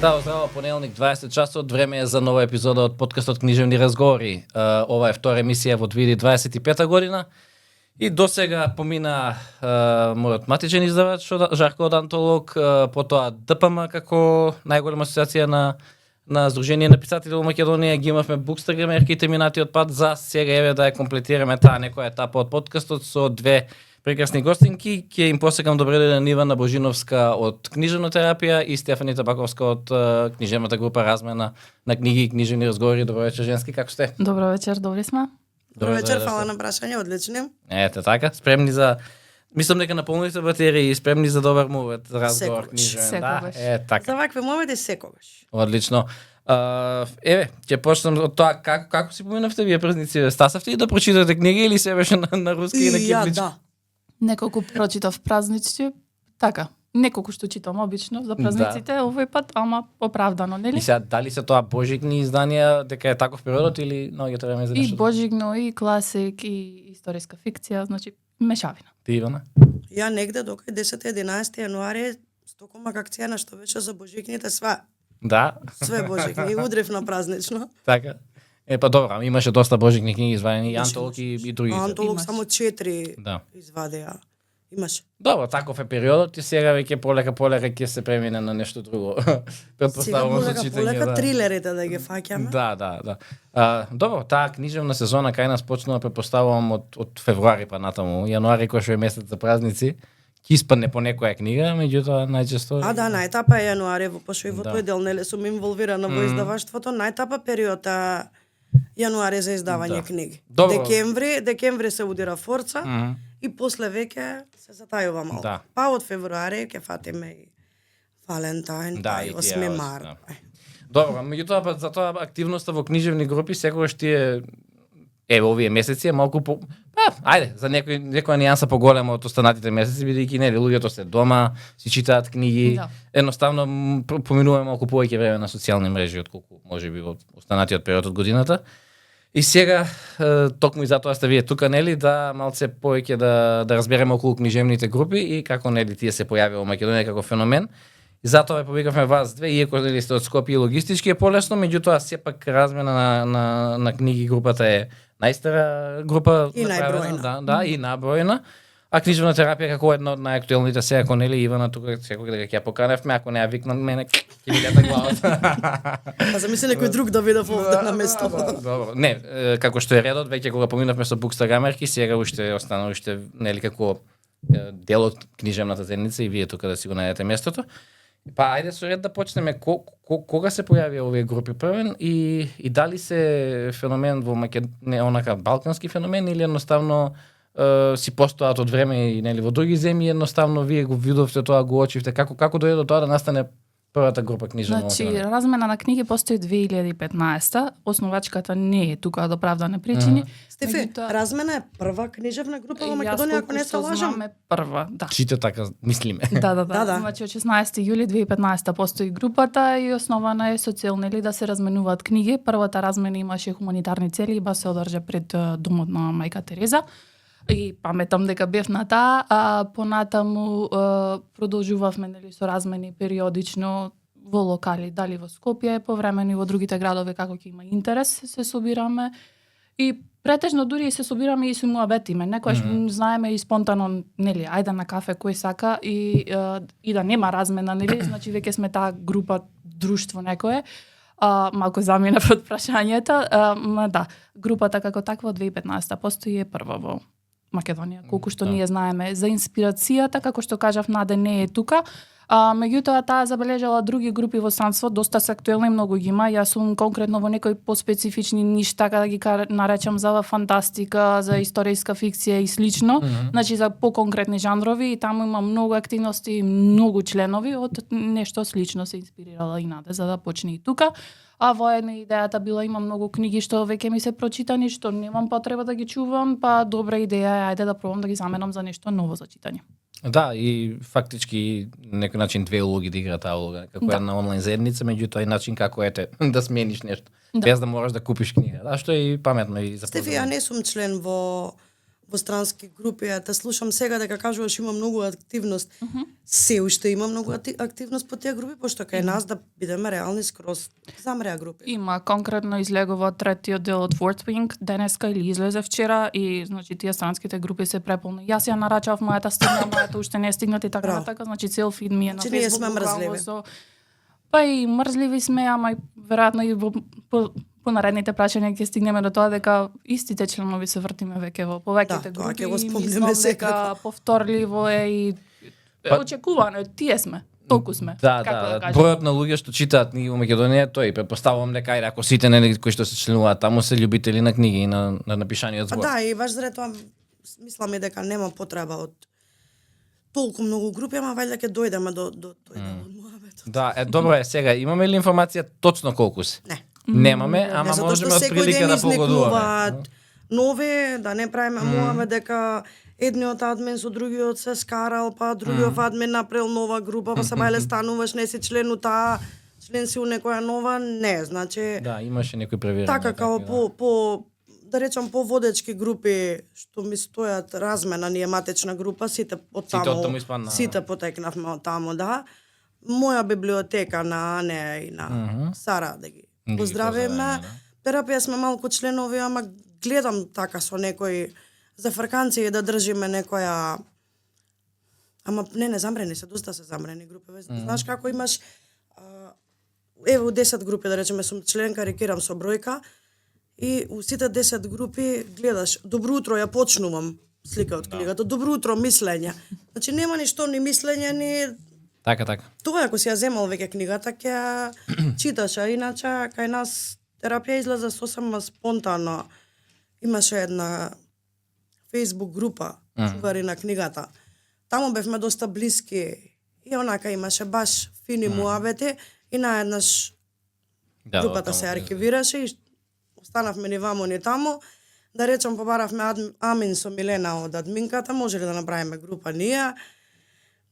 Здраво, понеделник 20 часот, време е за нова епизода од подкастот Книжевни разговори. Ова е втора емисија во 2025 година и досега помина мојот матичен издавач Жарко од Антолог, потоа ДПМ како најголема асоциација на Сдружение на писатели во Македонија, ги имавме букстаграмерките минатиот пат, за сега еве да ја комплетираме таа некоја етапа од подкастот со две прекрасни гостинки. Ќе им посекам добре ден Ивана Божиновска од Книжевна терапија и Стефани Табаковска од книжевната група Размена на книги и книжевни разговори. Добро вечер, женски, како сте? Добро вечер, добри сме. Добро вечер, фала на прашање, одлично. Ете така, спремни за мислам дека наполните батерии и спремни за добар мувет, разговор книжевен. Секогаш. Да, така. За вакви моменти секогаш. Одлично. Еве, ќе почнам од тоа како си поминавте вие празници? Стасавте и да прочитате книги или се беше на руски и на кирилички? Да. Неколку прочитав празници, така. Неколку што читам обично за празниците, овој пат, ама оправдано, нели? И сега, дали се тоа божигни изданија, дека е таков периодот или наоѓате време за И нешто? божигно, и класик, и историска фикција, значи мешавина. Ти, Ивана? Ја негде до 10-11 јануари стокома акција на што беше за божикните све Да, божикни и удрев на празнично. така. Па добро, имаше доста божигни книги извадени, и Имаше, Антолог и други. Антолог Имаш. само 4 Да. извадија. Имаше. Добро, таков е периодот и сега веќе полека ќе се премине на нешто друго. Сега Претпоставувам за полека читање. трилерите да ги фаќаме. Да. Добро, таа книжевна сезона кај нас почнува, претпоставувам од февруари па натаму. Јануари кој што е месец за празници, ќе испадне по некоја книга, меѓутоа најчесто. Да, најтапа е јануари, пошто и во Да. тој дел нели сум инволвирана во издаваштвото, најтапа период е јануари за издавање Да. книги. Добро. Декември се удира форца. Мгм. И после веќе се затајува малку. Да. Па од февруари ќе фатиме и Валентайн, Да, па и и тие, 8 март. да. Е. Добро, меѓутоа па затоа активноста во книжевни групи секогаш тие овие месеци е малку по ајде, за некоја нијанса поголема од останатите месеци, бидејќи нели луѓето се дома, си читаат книги, Да. едноставно поминуваме малку повеќе време на социјални мрежи отколку можеби во останатиот период од годината. И сега токму и затоа сте вие тука, нели, да малце повеќе да разбереме околу книжевните групи и како нели тие се појавија во Македонија како феномен. И затоа ве повикавме вас две, иако нели сте од Скопје и логистички е полесно, меѓутоа сепак размена на книги групата е најстара група И направена, најбројна. да, и набројна. А книжевна терапија како една од најактуелните сега, ако нели Ивана тука секој дека ќе ја поканевме, ако не ја викнат мене ќе ми лета главата. Па замисли некој друг да биде овде на место. Добро. Не, како што е редот, веќе кога поминавме со букстаграмерки, сега уште остана нели како дел од книжевната заедница и вие тука да си го најдете местото. Па ајде со ред да почнеме кога се појавија овие групи првен и дали се феномен во Македонија, онака балкански феномен или едноставно си постојат од време и нели во други земји, едноставно вие го видовте тоа, го очивте, како дојде до тоа да настане првата група книжевна во Значи, Македонија? размена на книги постои 2015-та, основачката не е тука од оправдани причини. Стефи, Меѓутоа, Размена е прва книжевна група во Македонија, ако не се лажам. Знаме прва, да. Чите така, мислиме. Да. Да. Значи од 16 јули 2015 постои групата и основана е со цел нели да се разменуваат книги. Првата размена имаше хуманитарни цели и ба се одржа пред домот на мајка Тереза. И паметам дека бев на таа, а понатаму продолжувавме нели со размени периодично во локали, дали во Скопје, повремено и во другите градови како ќе има интерес, се собираме. И претежно дури и се собираме и со муабетиме. Некојаш знаеме и спонтано, нели, ајде на кафе кој сака и да нема размена, нели, значи веќе сме таа група, друштво некое. Малку замина од прашањето, да, групата како таква од 2015 постои е прва во Македонија, колку што Да. ние знаеме. За инспирацијата, како што кажав, Наде не е тука, меѓутоа таа забележала други групи во странство, доста се актуелни, многу ги има. Јас сум конкретно во некои поспецифични ништа, да ги наречам за фантастика, за историска фикција и слично, значи за поконкретни жанрови и таму има многу активности и многу членови, од нешто слично се инспирирала и Наде за да почне и тука. А воедно идејата била има многу книги што веќе ми се прочитани, што немам потреба да ги чувам, па добра идеја е ајде да пробам да ги заменам за нешто ново за читање. Да, и фактички некој начин две улоги да игра таа улога, како Да. една онлайн заедница, меѓутоа и начин како да смениш нешто, Да. без да мораш да купиш книга. Да, што е и паметно и за Стефи, ја не сум член во во странски групи, те слушам сега дека кажуваш има многу активност. Се уште има многу активност по тие групи, пошто кај нас да бидеме реални скроз замреа групи. Има конкретно излегува третиот дел од Fourth Wing денеска или излезе вчера и значи тие странските групи се преполни. Јас ја нарачав мојата стигна, мојата уште не е стигнати така Браво. натака, значи цел фид ми е на Значи ние Facebook. сме мрзливи. Па и мрзливи сме, ама и веројатно и по наредните прашања ќе стигнеме до тоа дека истите членови се вртиме веќе во повеќите тоа групи. ќе го и спомнеме мислам дека секако. повторливо е и очекувано, тие сме. Толку сме. Да, како да, кажем. бројот на луѓе што читаат книги во Македонија, тој претпоставувам дека ајде ако сите нели кои што се членуваат таму се љубители на книги и на напишаниот збор. Да, и баш заради тоа мислам и дека нема потреба од толку многу групи, ама вајде ќе дојдеме до тој дел од муабетот. Да, добро е, сега имаме ли информација точно колку се? Не. Немаме, ама Не, затоа можеме што од секој прилика ден да погодуваме. изникнуваат нови, да не правиме муаве дека едниот админ со другиот се скарал, па другиот админ направил нова група, па се бајле стануваш, не си член у таа, член си у некоја нова, не, значи Да, имаше некои проверувања. така као такви, по да речам по водечки групи што ми стојат размена, ние матечна група, сите од Сите од таму, таму испаднаа. сите потекнавме од таму, да. Моја библиотека на Ане и на Сара да ги ги поздравиме. поздравиме, да. Терапија сме малку членови, ама гледам така со некои зафрканци да држиме некоја. Ама не замрени се, доста се замрени групи. Знаеш како имаш еве у 10 групи да речеме сум член, карикирам со бројка и у сите 10 групи гледаш добро утро, ја почнувам слика од книгата. Добро утро, мислење. Значи нема ништо ни мислење ни Така. тоа ако си ја земал веќе книгата ќе ја читаш, а иначе кај нас терапија излезе сосема спонтано. Имаше една Facebook група чувари на книгата. Таму бевме доста блиски и онака имаше баш фини муабети и наеднаш групата се архивираше и останавме ни вамо ни таму. Да речам побаравме амин со Милена од админката, може ли да направиме група ние?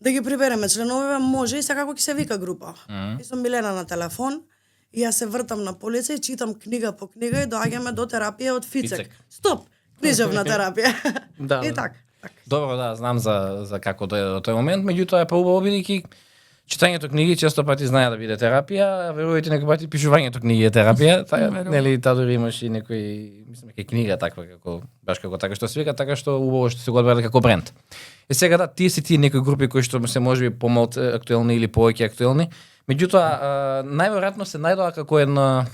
Да ги прибереме членовиве, може и секако ќе се вика група. И со Милена на телефон, и јас се вртам на полица и читам книга по книга и доаѓаме до терапија од Фицек. Фицек. Стоп! Книжевна терапија. Да, И да. така. Добро, да, знам за како дојде до тој момент, меѓутоа е поубаво бидејќи читањето книги често пати знае да биде терапија, а верувајте некој пати пишувањето книги е терапија, така нели таа дури имаш и некој, мислам дека книга таква како баш како така што се вика, така што убаво што се го одбрали како бренд. Е сега да, тие се тие некои групи кои што се можеби помалку актуелни или повеќе актуелни, меѓутоа најверојатно се најдоа како една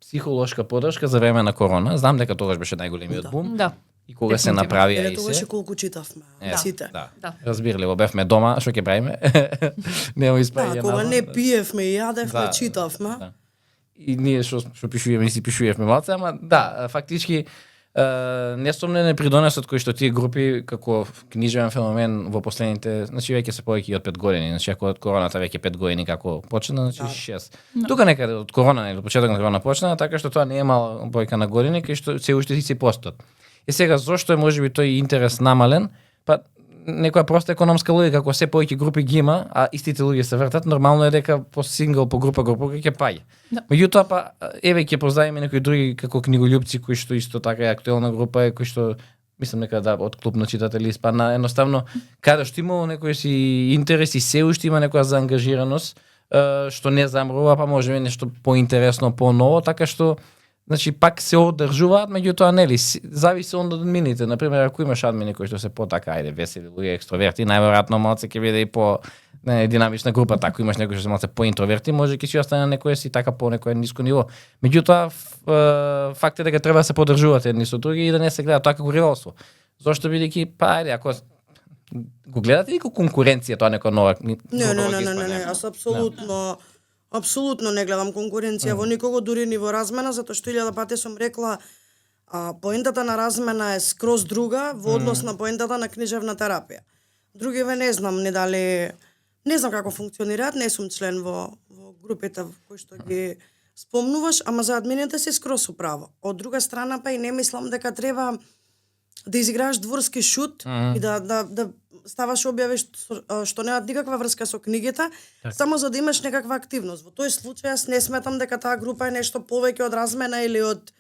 психолошка поддршка за време на корона. Знам дека тогаш беше најголемиот бум. Да. И кога се Дефинитивно. направија Еле и тогаш се. и колку читавме. Е, Сите. Да. Разбирливо, бевме дома, што ќе правиме? Нема Да, испаѓање. кога не пиевме и јадевме, Да, читавме. да. И ние што пишуваме, си пишуваме малце, ама да, фактички несомнено придонесот кој што тие групи како книжевен феномен во последните, значи веќе се повеќе од 5 години, значи ако од короната веќе 5 години како почна, значи 6. Тука некаде од корона, до почеток на корона почна, така што тоа не е мала бројка на години, кај што се уште си постојат. И сега зошто е можеби тој интерес намален? Па некоја проста економска логика, ако се повеќе групи ги има, а истите луѓе се вртат, нормално е дека по сингл, по група ќе паѓа. Да. Меѓутоа па еве ќе поздравиме некои други како книголюбци кои што исто така е актуелна група, кои што мислам дека да од клуб на читатели испадна едноставно каде што имало некој си интерес и се уште има некоја заангажираност што не замрува, па можеби нешто поинтересно, поново, така што значи пак се одржуваат, меѓутоа нели зависи од админите. Например, ако имаш админи кои што се потака, ајде весели луѓе, екстроверти, најверојатно малце ќе биде и по динамична група, тако имаш некои што се малце поинтроверти, може ќе си остане некој си така по некој ниско ниво. Меѓутоа факт е дека треба да се поддржуваат едни со други и да не се гледа тоа како ривалство. Зошто бидејќи па ајде ако го гледате ли како конкуренција тоа некоја нова? Не, јас апсолутно не гледам конкуренција во никого, дури ни во размена, затоа што 1000 пати сум рекла, поентата на размена е скроз друга во однос на поентата на книжевна терапија. Другиве не знам ни дали, не знам како функционираат, не сум член во групите кои што ги спомнуваш, ама за админите си скроз управо. Од друга страна па и не мислам дека треба да изиграеш дворски шут и да ставаш објави што немаат никаква врска со книгите, само за да имаш некаква активност. Во тој случај јас не сметам дека таа група е нешто повеќе од размена или од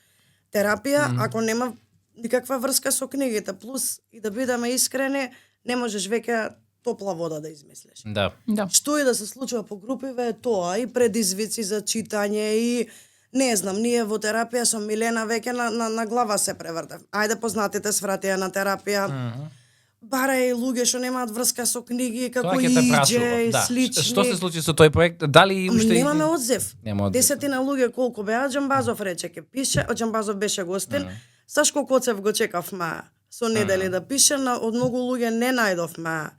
терапија, ако нема никаква врска со книгите, плюс и да бидеме искрени, не можеш веќе топла вода да измислиш. Да. Да. Што и да се случува по групиве е тоа, и предизвици за читање, и не знам, ние во терапија со Милена веќе на глава се превртев. Ајде познатите свратија на терапија. Барај луѓе што немаат врска со книги, како Тоа ќе те иđе прашувам, и да. слични. Што се случи со тој проект? Дали уште Немаме одзив. Нема одзив. Десетина луѓе колку беа, Џамбазов рече ќе пише, Џамбазов беше гостин. Сашко Коцев го чекавме со недели да пише, од многу луѓе не најдовме.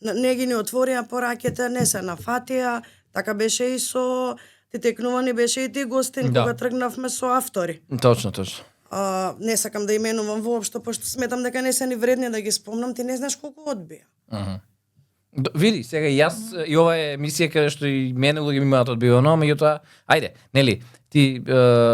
Не ги ни отворија пораките, не се нафатија, така беше и со ти текнувани, беше и ти гостин Да. кога тргнавме со автори. Точно. Не сакам да именувам воопшто, пошто сметам дека не се ни вредни да ги спомнам, ти не знаеш колку одбија. Види, сега и јас, и ова е емисија каде што и мене луѓе ми имаат одбивано, меѓутоа, ајде, нели, ти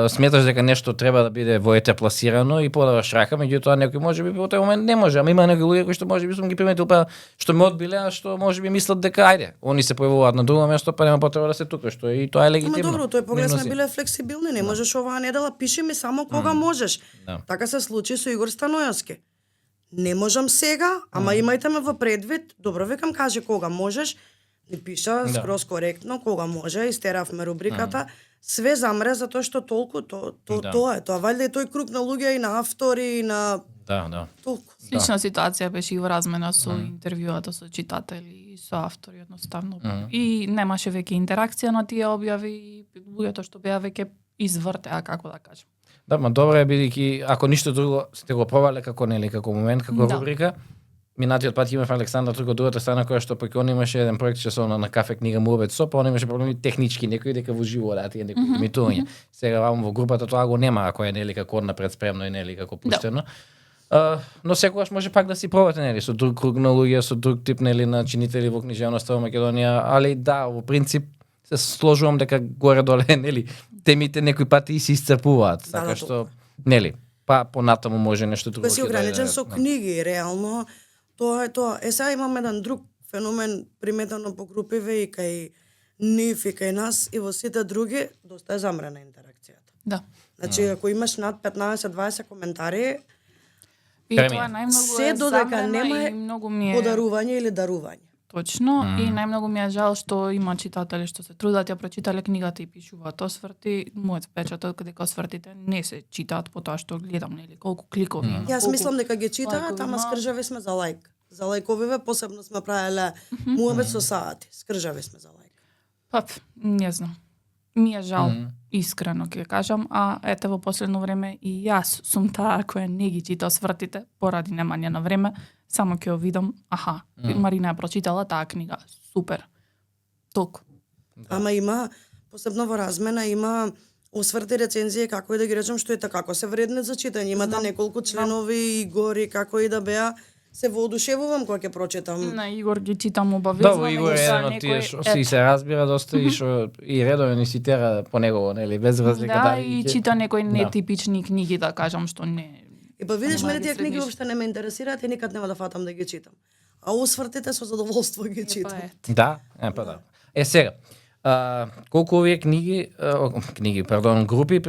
сметаш дека нешто треба да биде во ете пласирано и подаваш рака, меѓутоа некој можеби во тој момент не може, ама има некои луѓе кои што можеби сум ги приметил, па што ме одбиле, а што можеби мислат дека ајде, они се појавуваат на друго место, па нема потреба да се тука, што и тоа е Ама легитимно. добро, тој поглед сме Нивно си. биле флексибилни, не можеш оваа недела, пиши ми само кога можеш. Да. Така се случи со Игор Станојовски. Не можам сега, ама имајте ме во предвид. Добро, викам, кажи кога можеш. Ни пиша скроз коректно, кога може, истеравме рубриката. Све замре затоа што толку тоа е. Тоа валјда и тој круг на луѓе и на автори и на Да. толку. Слична ситуација беше и во размена со интервјуата со читатели и со автори едноставно. И немаше веќе интеракција на тие објави и луѓето што беа веќе извртеа, како да кажам. Да, ма добро е бидејќи ако ништо друго сте го пробале како нели како момент, како Да. рубрика. Минатиот пат имав Александар тука од другата страна која што пак он имаше еден проект што со на кафе книга Муабет со, па он имаше проблеми технички некои дека во живо да тие некои имитување. Сега ваму во групата тоа го нема ако е нели како напред спремно и нели како пуштено. Но секогаш може пак да си пробате нели со друг круг на луѓе, со друг тип нели на чинители во книжевноста во Македонија, али да, во принцип се сложувам дека горе доле нели темите некои пати и се исцрпуваат, Да, така да, што нели па понатаму може нешто друго. Кој си ќе ограничен да- со книги, реално. Тоа е тоа. Сега имам еден друг феномен приметено по групиве и кај нив и кај нас и во сите други, доста е замрена интеракцијата. Да. Значи, ако имаш над 15-20 коментари, И Премија. тоа најмногу се е додека замрено нема и многу ми е подарување или дарување. точно и најмногу ми е жал што има читатели што се трудат ја прочитале книгата и пишуваат осврти. Мојот впечаток дека освртите не се читаат по тоа што гледам, нели, колку кликови има. Јас колку мислам дека ги читаат, лајкови ама има. скржави сме за лајк. За лајковиве посебно сме правеле муабет со саати. Скржави сме за лајк. Па, не знам. Ми е жал, искрено ќе кажам, а ете во последно време и јас сум таа која не ги чита освртите поради немање на време, само ќе ја видам, аха, Марина ја прочитала таа книга, супер. Толку. Ама има, посебно во размена, има осврти рецензии, како и да ги речем, што е така, како се вредни за читање. Имате неколку членови, Игори, како и да беа, се воодушевувам кога ќе прочитам. На Игор ги читам обавезно. Да, во Игор е еден од тие што си се разбира доста и што и редовно си тера по негово, нели, без разлика Да, дали и ќе- чита некои нетипични книги, да кажам, што не... И па видиш, Ама мене тие ги книги средиш. уопште не ме интересираат и никад нема да фатам да ги читам. А освртите со задоволство ги Епа читам. ете. Да, па да. Сега, колку овие групи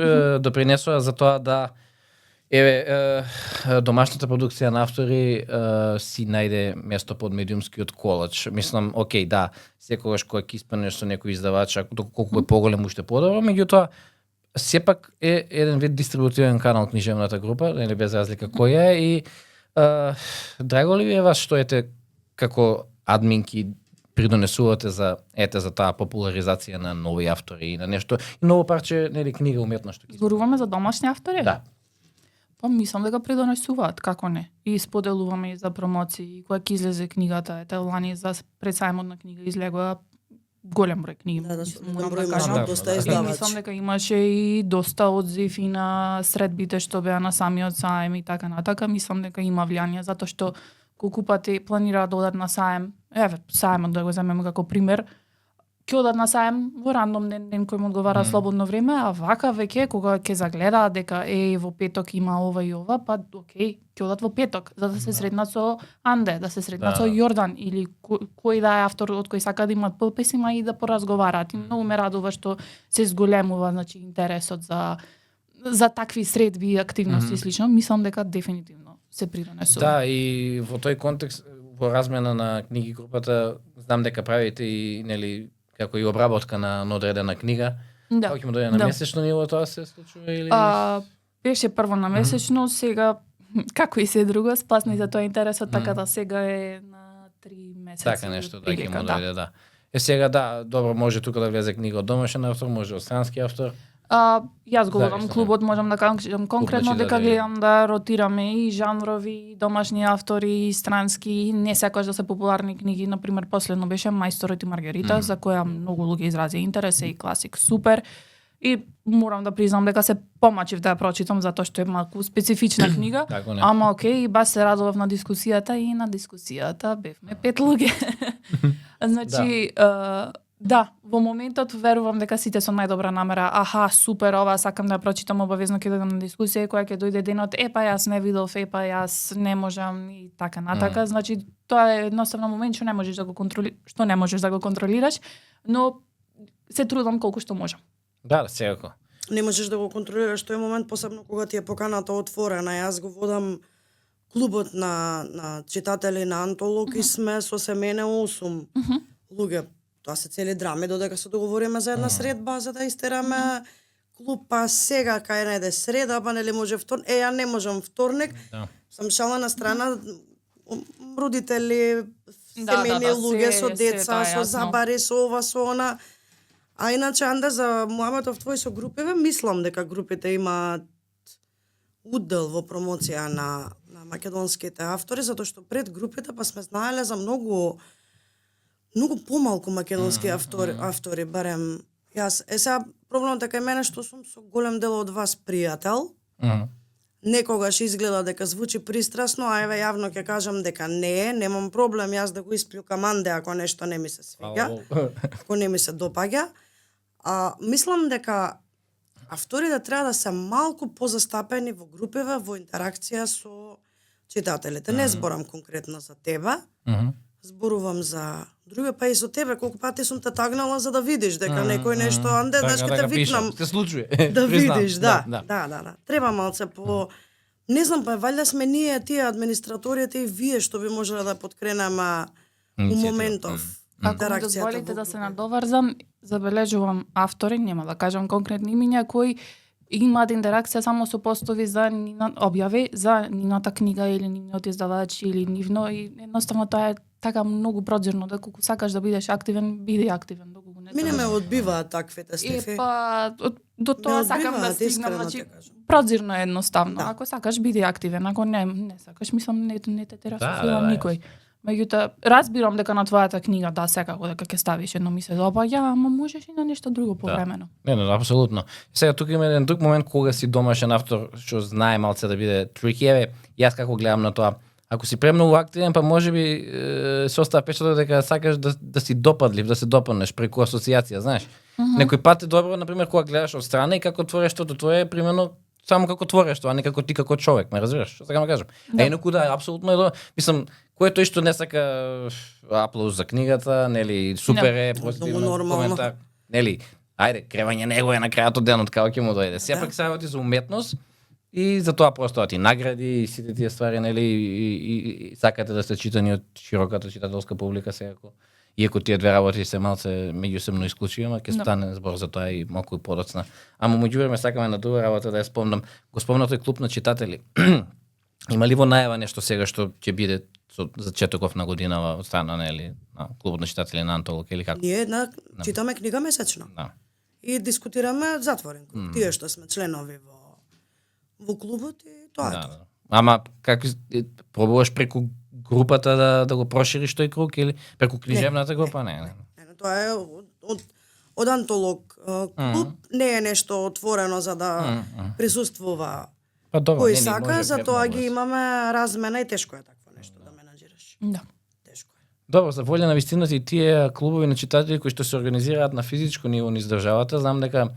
допринесоа за тоа да домашната продукција на автори си најде место под медиумскиот колач. Мислам, окей, да, секогаш кога ќе испаднеш со некој издавач, колку е поголем уште подобро, меѓутоа сепак е еден вид дистрибутивен канал книжевната група, нели без разлика кој е и драго ли ви е вас што ете како админки придонесувате за таа популаризација на нови автори и на нешто и ново парче нели книга уметно што ќе Зборуваме за домашни автори? Да. Па мислам дека придонесуваат, како не. И споделуваме и за промоции, кога ќе излезе книгата, ете лани за пред сајмот на книга излегоа голем број книги. Да, мислам, голем морам број да кажам. имаш, доста да. И мислам издавачи. дека имаше и доста одзив и на средбите што беа на самиот саем и така натака. Мислам дека има влијание затоа што колку пати планираат да одат на саем, еве, саемот да го земеме како пример, ќе одат на саем во рандом ден кој му одговара слободно време, а вака веќе кога ќе загледаат дека во петок има ова и ова, па окей, ќе одат во петок за да се сретнат со Анде, да се сретнат со Јордан или кој да е автор од кој сака да имат писма и да поразговараат. И многу ме радува што се зголемува, значи, интересот за за такви средби и активности и слично, мислам дека дефинитивно се придонесува. Да, и во тој контекст, во размена на книги групата, знам дека правите и нели како и обработка на одредена книга. Да. Како ќе му дојде на месечно ниво, тоа се случува или? Беше прво на месечно, сега како и се друго, спасни за тоа интересот, така да сега е на 3 месеци. Така нешто да ќе му дојде, да. Сега да, добро, може тука да влезе книга од домашен автор, може од странски автор. Јас го водам клубот, можам да кажам конкретно дека гледам да ротираме и жанрови, и домашни автори, и странски, не секогаш да се популарни книги, например последно беше Мајсторот и Маргарита, за која многу луѓе изрази интерес, и класик супер. И морам да признам дека се помачив да ја прочитам затоа што е малку специфична книга, ама окей, и баш се радував на дискусијата и на дискусијата бевме 5 луѓе. Значи, да, во моментот верувам дека сите со најдобра намера, супер, ова сакам да ја прочитам, обавезно ќе дојдам на дискусија, која ќе дојде денот, па јас не видов, па јас не можам и така натака. Значи, тоа е едноставно момент што не можеш да го контролираш, но се трудам колку што можам. Да, секако. Не можеш да го контролираш тој момент, посебно кога ти е поканата отворена. Јас го водам клубот на читатели на антолог и сме со семене 8 луѓе. Тоа се цели драме, додека се договориме за една средба, за да истераме клуб, па сега кај најде среда, па нели може вторник, ја не можам вторник. Сам шала на страна, родители, семејни луѓе со деца, со забари, со ова, со она. А иначе, Анде, за муабетов твој со групиве, мислам дека групите имаат удел во промоција на македонските автори, затоа што пред групите па сме знаеле за многу помалку македонски автори, барем јас. Сега проблемот е кај мене што сум со голем дел од вас пријател. Некогаш изгледа дека звучи пристрасно, а еве јавно ќе кажам дека не, немам проблем јас да го испљукам Анде ако нешто не ми се свиѓа, ако не ми се допаѓа. Мислам дека авторите треба да се малку позастапени во групиве, во интеракција со читателите. Не зборам конкретно за тебе, зборувам за други, па и со тебе, колку пати сум те тагнала за да видиш дека некој нешто, Анде, знаеш ке те викнам. Се случува. Да видиш, да. Треба малце по... Не знам, па валјда сме ние, тие администраторите и вие што би можеле да подкренеме у моментов. Ако ми дозволите да се надоврзам, забележувам автори, нема да кажам конкретни имиња, кои имаат интеракција само со постови за објави за нивната книга или нивниот издавач или нивно, и едноставно тоа е така многу прозирно, да колку сакаш да бидеш активен, биди активен, доколку не. Мене ме одбиваат таквите, Стефи. До тоа сакам да стигнам, значи прозирно е едноставно. Ако сакаш биди активен, ако не сакаш, мислам не те терасува никој. Меѓутоа, разбирам дека на твојата книга, да, секако дека ќе ставиш едно ми се допаѓа, ама можеш и на нешто друго повремено. Не, апсолутно. Сега тука има еден друг момент кога си домашен автор што знае малце да биде трики. Јас како гледам на тоа, ако си премногу активен, па можеби се остава печатот дека сакаш да си допадлив, да се допаднеш преку асоциација, знаеш. Некој пат е добро, например, кога гледаш од страна и како творештото твое, примерно само како творештво, а не како ти како човек, ме разбираш? Што сакам да кажам? Инаку да, апсолутно е добро. Мислам, кој тој што не сака аплауз за книгата, нели, супер е, позитивно коментар, нели, ајде, кревање него е на крајот од денот, како ќе му дојде. Сепак се работи за уметност и за тоа просто ти награди и сите тие ствари, нели, и сакате да сте читани од широката читателска публика секако. Иако тие две работи се малце меѓусебно исклучиви, ама ќе стане збор за тоа и малку и подоцна. Ама меѓувреме сакаме на друга работа да ја спомнам. Го спомнав тој клуб на читатели. Има ли во најава нешто сега што ќе биде за четоков на година од страна, нели, на клубот на читатели на антолог или како? Ние читаме книга месечно. Да. И дискутираме затворен клуб. Тие што сме членови во клубот и тоа е тоа. Ама како пробуваш преку групата да го прошириш тој круг или преку книжевната група? Не. Тоа е од антолог клуб, не е нешто отворено за да присуствува кој сака, затоа ги имаме размена и тешко е такво нешто да менаџираш. Да. Тешко е. Добро, за волја на вистината и тие клубови на читатели кои што се организираат на физичко ниво низ државата, знам дека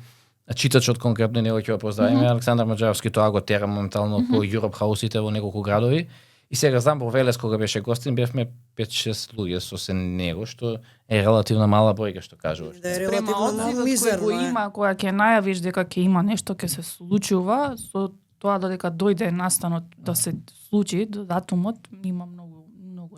читачот конкретно него ќе го поздравиме, Александар Маџаровски, тоа го тера моментално по Europe хаусите во неколку градови. И сега знам во Велес кога беше гостин, бевме 5-6 луѓе со се него, што е релативно мала бројка, што кажуваш. Да е Према релативно мал, одзивот кој мизерно го е. има, која ќе најавиш дека ќе има нешто ќе се случува, со тоа додека дојде настанот да се случи, до датумот има многу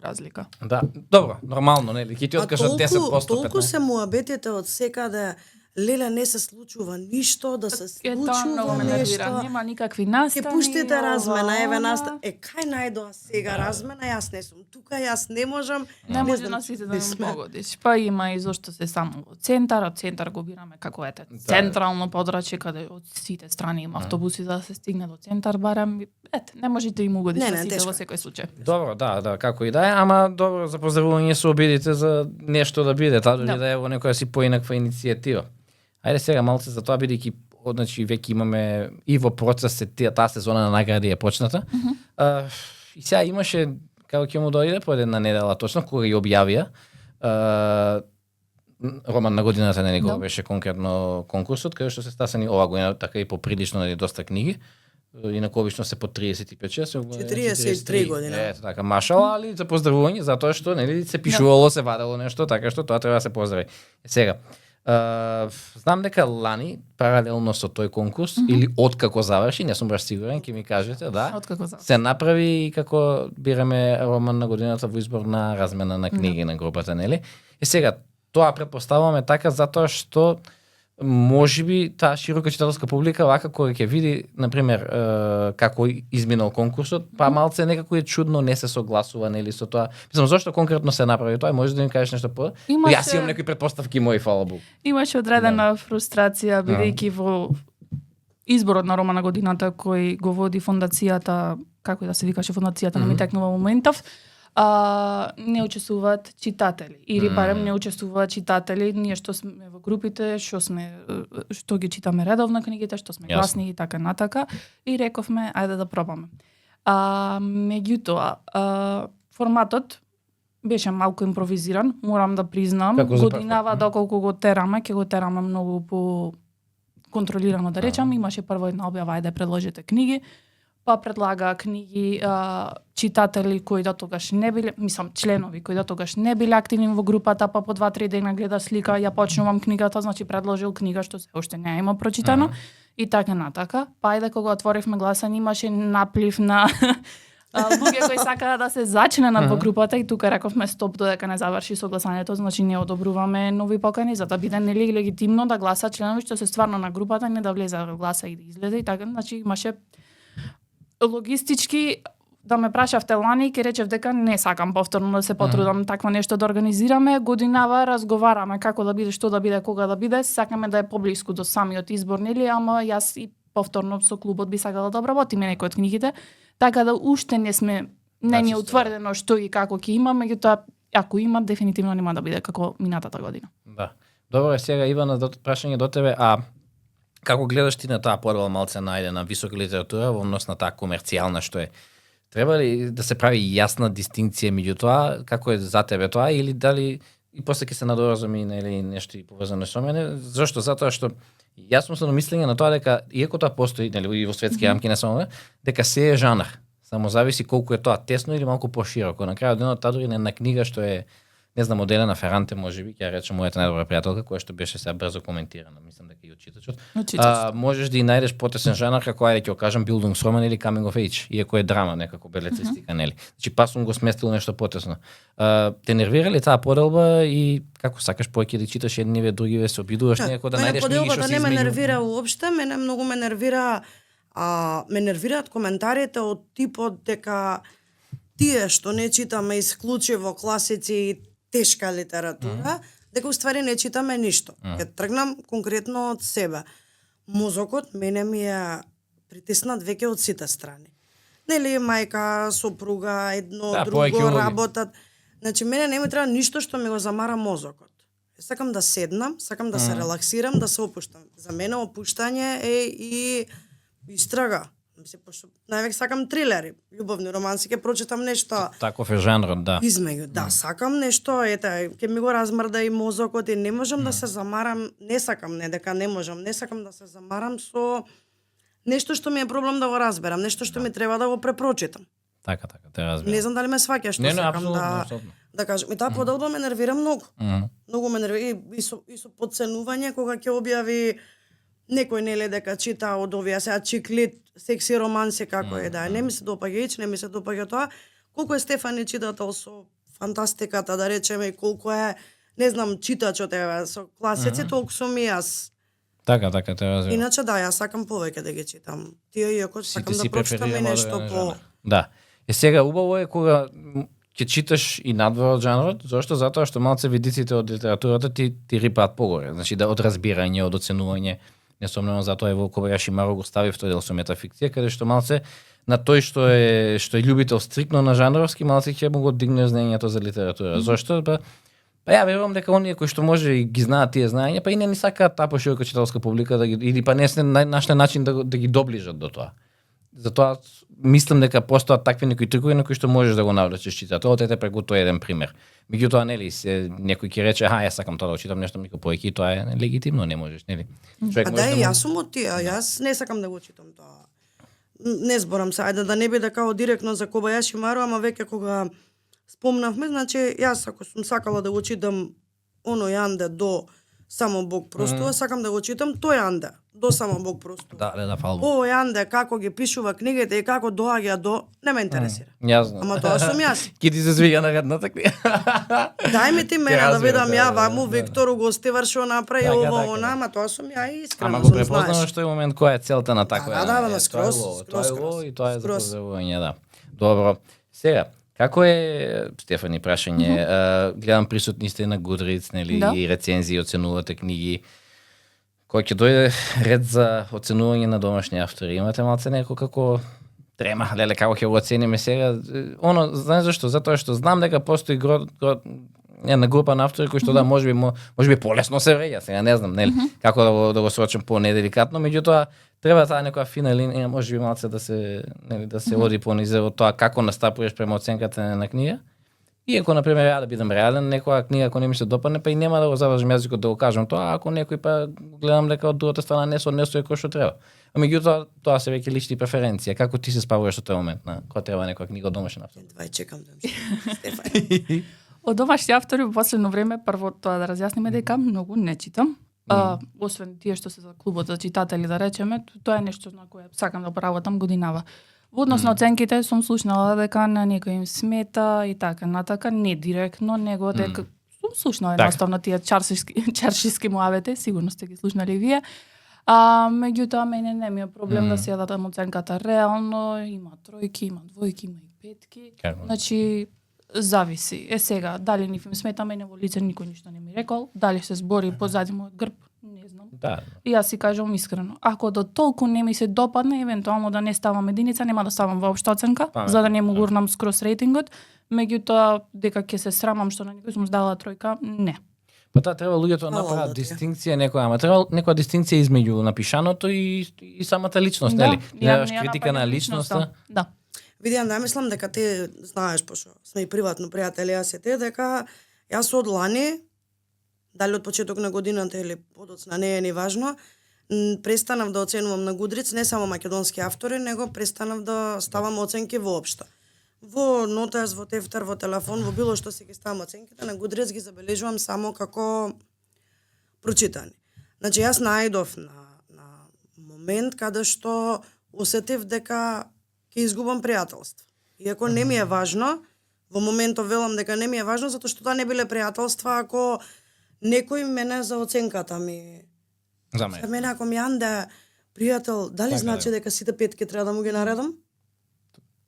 разлика. Да, добро, нормално, нели? Ќе ти откажат 10%, толку 15%. се муабетите од секаде, леле не се случува ништо, да се Е, тоа многу случува ме нервира. нешто. Нема никакви настани. Ќе пуштите размена, еве она. кај најдоа сега размена, јас не сум тука, јас не можам. Не може знам, на сите да не му сме. погодиш. Па има и зошто се само во центар, од центар го бираме како ете централно подрачје каде од сите страни има автобуси за да се стигне до центар барем. Ете, не можете им угодиш Не, на не, сите тешко во е. секој случај. Добро, да, како и да е, ама добро за поздравување се обидите за нешто да биде, таа дори да е во некоја си поинаква иницијатива. Ајде сега малце за тоа бидејќи значи веќе имаме и во процес се таа сезона на награди е почната. И сега имаше како ќе му дојде по една недела точно кога ги објавија роман на годината нели го беше конкретно конкурсот каде што се стасани ова година така и поприлично нели доста книги. Инаку обично се по 35-6, 43 година. Ето така, машала, али за поздравување затоа што нели се пишувало, се вадело нешто, така што тоа треба да се поздрави. Сега, знам дека лани паралелно со тој конкурс или откако заврши, не сум баш сигурен, ќе ми кажете, да. Откако заврши. Се направи и како бираме роман на годината во избор на размена на книги на групата, нели? И сега тоа претпоставуваме така затоа што можеби таа широка читателска публика вака кога ќе види на пример како изминал конкурсот, па малце некако е чудно не се согласува нели со тоа. Мислам зошто конкретно се направи тоа, може да ми кажеш нешто по? Имаше- Јас имам некои претпоставки мои, фала Богу. Имаше одредена фрустрација бидејќи во изборот на роман на годината кој го води фондацијата, како и да се викаше фондацијата на ми текнува моментов, не учествуваат читатели. Или барем не учествуваат читатели, ние што сме во групите, што ги читаме редовно книгите, што сме Јасно. гласни и така натака, и рековме ајде да пробаме. Меѓутоа, форматот беше малку импровизиран, морам да признам. Како за прв Годинава пат, доколку го тераме, ќе го тераме многу по контролирано да речам. Имаше прво една објава ајде предложите книги, па предлага книги читатели кои до тогаш не биле, мислам членови кои до тогаш не биле активни во групата, па по 2-3 дена гледа слика, ја почнувам книгата, значи предложил книга што се уште не има прочитано и така натака. Па ајде кога отворивме гласање имаше наплив на луѓе кои сакаа да се зачленат во групата и тука рековме стоп додека не заврши согласањето, значи не одобруваме нови покани за да биде нели легитимно да гласа членови што се стварно на групата, не да влезе да гласа и да излезе и така, значи имаше логистички да ме прашавте лани, ќе речев дека не сакам повторно да се потрудам такво нешто да организираме. Годинава разговараме како да биде, што да биде, кога да биде. Сакаме да е поблиску до самиот избор, нели, ама јас и повторно со клубот би сакала да обработиме некои од книгите, така да уште не сме не ни е утврдено што и како ќе има, меѓутоа ако има дефинитивно нема да биде како минатата година. Да. Добро, сега Ивана, прашање до тебе, како гледаш ти на таа подела малце најдена висока литература во однос на таа комерцијална што е? Треба ли да се прави јасна дистинција меѓу тоа, како е за тебе тоа или дали и после ќе се надоразум и нели нешто и поврзано со мене? Зошто? Затоа што јас сум се намислење на тоа дека иако тоа постои нели и во светски рамки не само, дека се е жанр. Само зависи колку е тоа тесно или малку пошироко. На крајот денот таа дури не една книга што е не знам, Оделена Феранте, можеби, ќе речем мојата најдобра пријателка, која што беше сега брзо коментирана, мислам дека и од читачот. Можеш да и најдеш потесен жанр како ајде ќе кажам Bildungsroman или Coming of Age, иако е драма некако белетристика, нели. Значи па сум го сместил нешто потесно. Те нервира ли таа поделба и како сакаш повеќе да читаш едниве, другиве, се обидуваш некако да најдеш книги што се не ме измеѓу? нервира уопште, мене многу ме нервира ме нервираат коментарите од типот дека тие што не читаме исклучиво класици и тешка литература, дека уствари не читаме ништо. Ќе тргнам конкретно од себе. Мозокот мене ми е притиснат веќе од сите страни. Нели, мајка, сопруга, едно, друго, работат. Значи, мене не ми треба ништо што ми го замара мозокот. Сакам да седнам, сакам да се релаксирам, да се опуштам. За мене опуштање е и истрага. Пошто највеќе сакам трилери, љубовни романси, ќе прочитам нешто. Таков е жанрот, да. Измеѓу, да, сакам нешто, ете, ќе ми го размрда и мозокот и не можам да се замарам, не сакам, не дека не можам, не сакам да се замарам со нешто што ми е проблем да го разберам, нешто што ми треба да го препрочитам. Така, те разбирам. Не знам дали ме сваќаш што Не, сакам апсолутно, да апсолутно. да кажам. И таа поделба ме нервира многу. Многу ме нервира и со подценување кога ќе објави некој нели дека чита од овие сега чиклит, секси романси како е да. Не ми се допаѓа ич, не ми се допаѓа тоа. Колку е Стефани читател со фантастиката, да речеме, и колку е, не знам, читачот е со класици, толку сум и јас. Така, те разбирам. Иначе да, јас сакам повеќе да ги читам. Тие иако сакам да прочитам и преферираме нешто одреден по... жанр. Да. Сега убаво е кога ќе читаш и надвор од жанрот, зашто? Затоа што малце видиците од литературата ти рипаат погоре. Значи да од разбирање, од оценување. Несомнено затоа е во Кобаяши Маро го стави тој дел со метафикција, каде што малце на тој што е љубител стрикно на жанровски, малце ќе му го дигне знаењето за литература. Зошто? Па ја верувам дека оние кои што може и ги знаат тие знаења, па и не ни сакаат таа поширока читалска публика да ги или па не се нашли начин да ги доближат до тоа. Затоа мислам дека постојат такви некои трикови на кои што можеш да го навлечеш читател. Ете преку тоа еден пример. Меѓутоа нели некој ќе рече, јас сакам тоа да читам нешто мико повеќе, тоа е легитимно, не можеш, нели? А да, јас сум од тие, јас не сакам да го читам тоа. Не зборам се, ајде да не биде као директно за Кобаяши Маро, ама веќе кога спомнавме, значи јас ако сум сакала да го читам оно Јанде до Само Бог простува, сакам да го читам тој Јанде до Само Бог простува. Да, фалбо. О Јанде како ги пишува книгите и како доаѓа до, не ме интересира. Јасно. Ама тоа сум јас. Ки ти се свиѓа наредната книга. Дај ми ти мене да видам ја ваму да. Виктор Угостивар што направи Така, ова така. она, ама тоа сум ја и искрено Ама го сум, препознаваш знаеш. што е момент која е целта на таква. Да, скроз, Тоа е скроз. и тоа е за Скроз. позавување, да. Добро. Сега, како е, Стефани, прашање, гледам присутни сте на Goodreads, нели, Да. и рецензии, оценувате книги. Кој ќе дојде ред за оценување на домашни автори? Имате малце некој како трема, леле, како ќе го оцениме сега? Оно, знаеш зашто? Затоа што знам дека постои една група на автори кои што да можеби полесно се вреѓа, сега не знам, нели, како да го срочам по-неделикатно, меѓутоа треба таа некоја фина линија, можеби малце да се оди понизе од тоа како настапуваш према оценката на книга. Иако, например, ја да бидам реален, некоја книга ако не ми се допадне, па и нема да го завршам јазикот да го кажам тоа, ако некој па гледам дека од другата страна не сооднесува кој што треба. А меѓутоа, тоа се веќе лични преференции. Како ти се справуваш со тој момент на кога треба некоја книга од домашен автор? Едва чекам да ми Стефани. Од домашни автори во последно време, прво тоа да разјасниме дека многу не читам. Освен тие што се за клубот за читатели, да речеме, тоа е нешто на кое сакам да поработам годинава. Во однос на оценките сум слушнала дека на некој им смета и така натака, не директно, него дека сум слушнала едноставно тие чаршиски муавете, сигурно сте ги слушнали вие. Меѓутоа мене не ми е проблем да си ја дадам оценката реално, има тројки, има двојки, има и петки. Значи зависи. Сега, дали ни им смета, мене во лице никој ништо не ми рекол, дали се збори позади мојот грб, не знам. Да. И јас си кажам искрено, ако до толку не ми се допадне, евентуално да не ставам единица, нема да ставам воопшто оценка, за да не му гурнам скроз рейтингот, меѓутоа дека ќе се срамам што на некој сум дала тројка, не. Па таа треба луѓето да направат дистинкција некоја, ама треба некоја дистинкција измеѓу напишаното и самата личност, нели? Гледаш критика на личноста. Да. Види, да мислам дека ти знаеш, пошто сме и приватно пријатели, јас и те, дека јас од лани, дали од почеток на годината или подоцна, не е ни важно, престанав да оценувам на Goodreads не само македонски автори, него престанав да ставам оценки воопшто. Во нотес, во тефтер, во телефон, во било што си ги ставам оценките, на Goodreads ги забележувам само како прочитани. Значи, јас најдов на момент каде што осетив дека ќе изгубам пријателство. Иако не ми е важно, во моментов велам дека не ми е важно, затоа што тоа не биле пријателства ако некој мене за оценката ми... За мене. За мене ако ми Јанде пријател, дали така, значи дека сите петки треба да му ги наредам?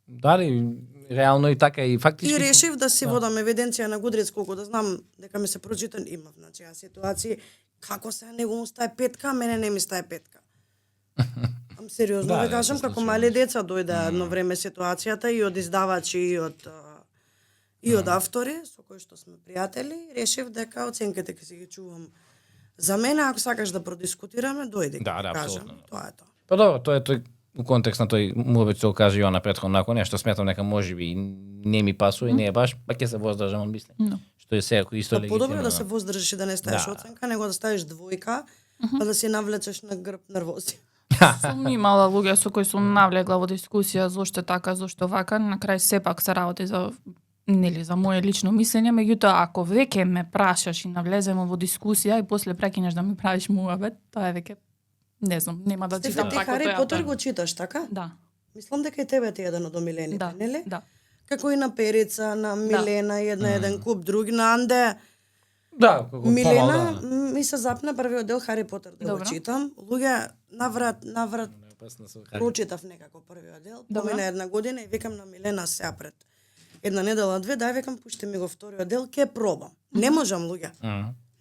Дали реално и така и фактички. И решив да си водам евиденција на Goodreads колку да знам дека ми се прочитан, имав, значи, ситуации како се него му стае петка, а мене не ми стае петка. Ам сериозно ви кажам, како мали деца дојде едно време ситуацијата и од издавачи и од автори со кои што сме пријатели, решив дека оценките ќе си ги чувам за мене, ако сакаш да продискутираме, дојди. Да, кажам, апсолутно. тоа е тоа. Па добро, тоа е тој у контекст на тој муабет што каже Јона претходно, ако нешто сметам дека можеби не ми пасува и не е баш, па ќе се воздржам од мисли. Што е сега исто легитимно. Подобро да се воздржиш и да не ставиш оценка, него да ставиш двојка, па да си навлечеш на грб нервози. Сум имала луѓе со кои сум навлегла во дискусија зошто така, зошто вака, на крај сепак се работи за за мое лично мислење, меѓутоа ако веќе ме прашаш и навлеземе во дискусија и после прекинеш да ми правиш муабет, тоа е веќе не знам, нема да читам Ти така Хари Потер го читаш, така? Да. Мислам дека и тебе ти е еден од омилените, Да. нели? Да. Како и на Перица, на Милена, еден куп други, на Анде. Да, како Милена, ми се запна првиот дел Хари Потер да го Добро. читам. Луѓе наврат прочитав некако првиот дел. Добро. Помина една година и викам на Милена сега пред една недела, две, дај викам пушти ми го вториот дел, ке пробам. Не можам, луѓе.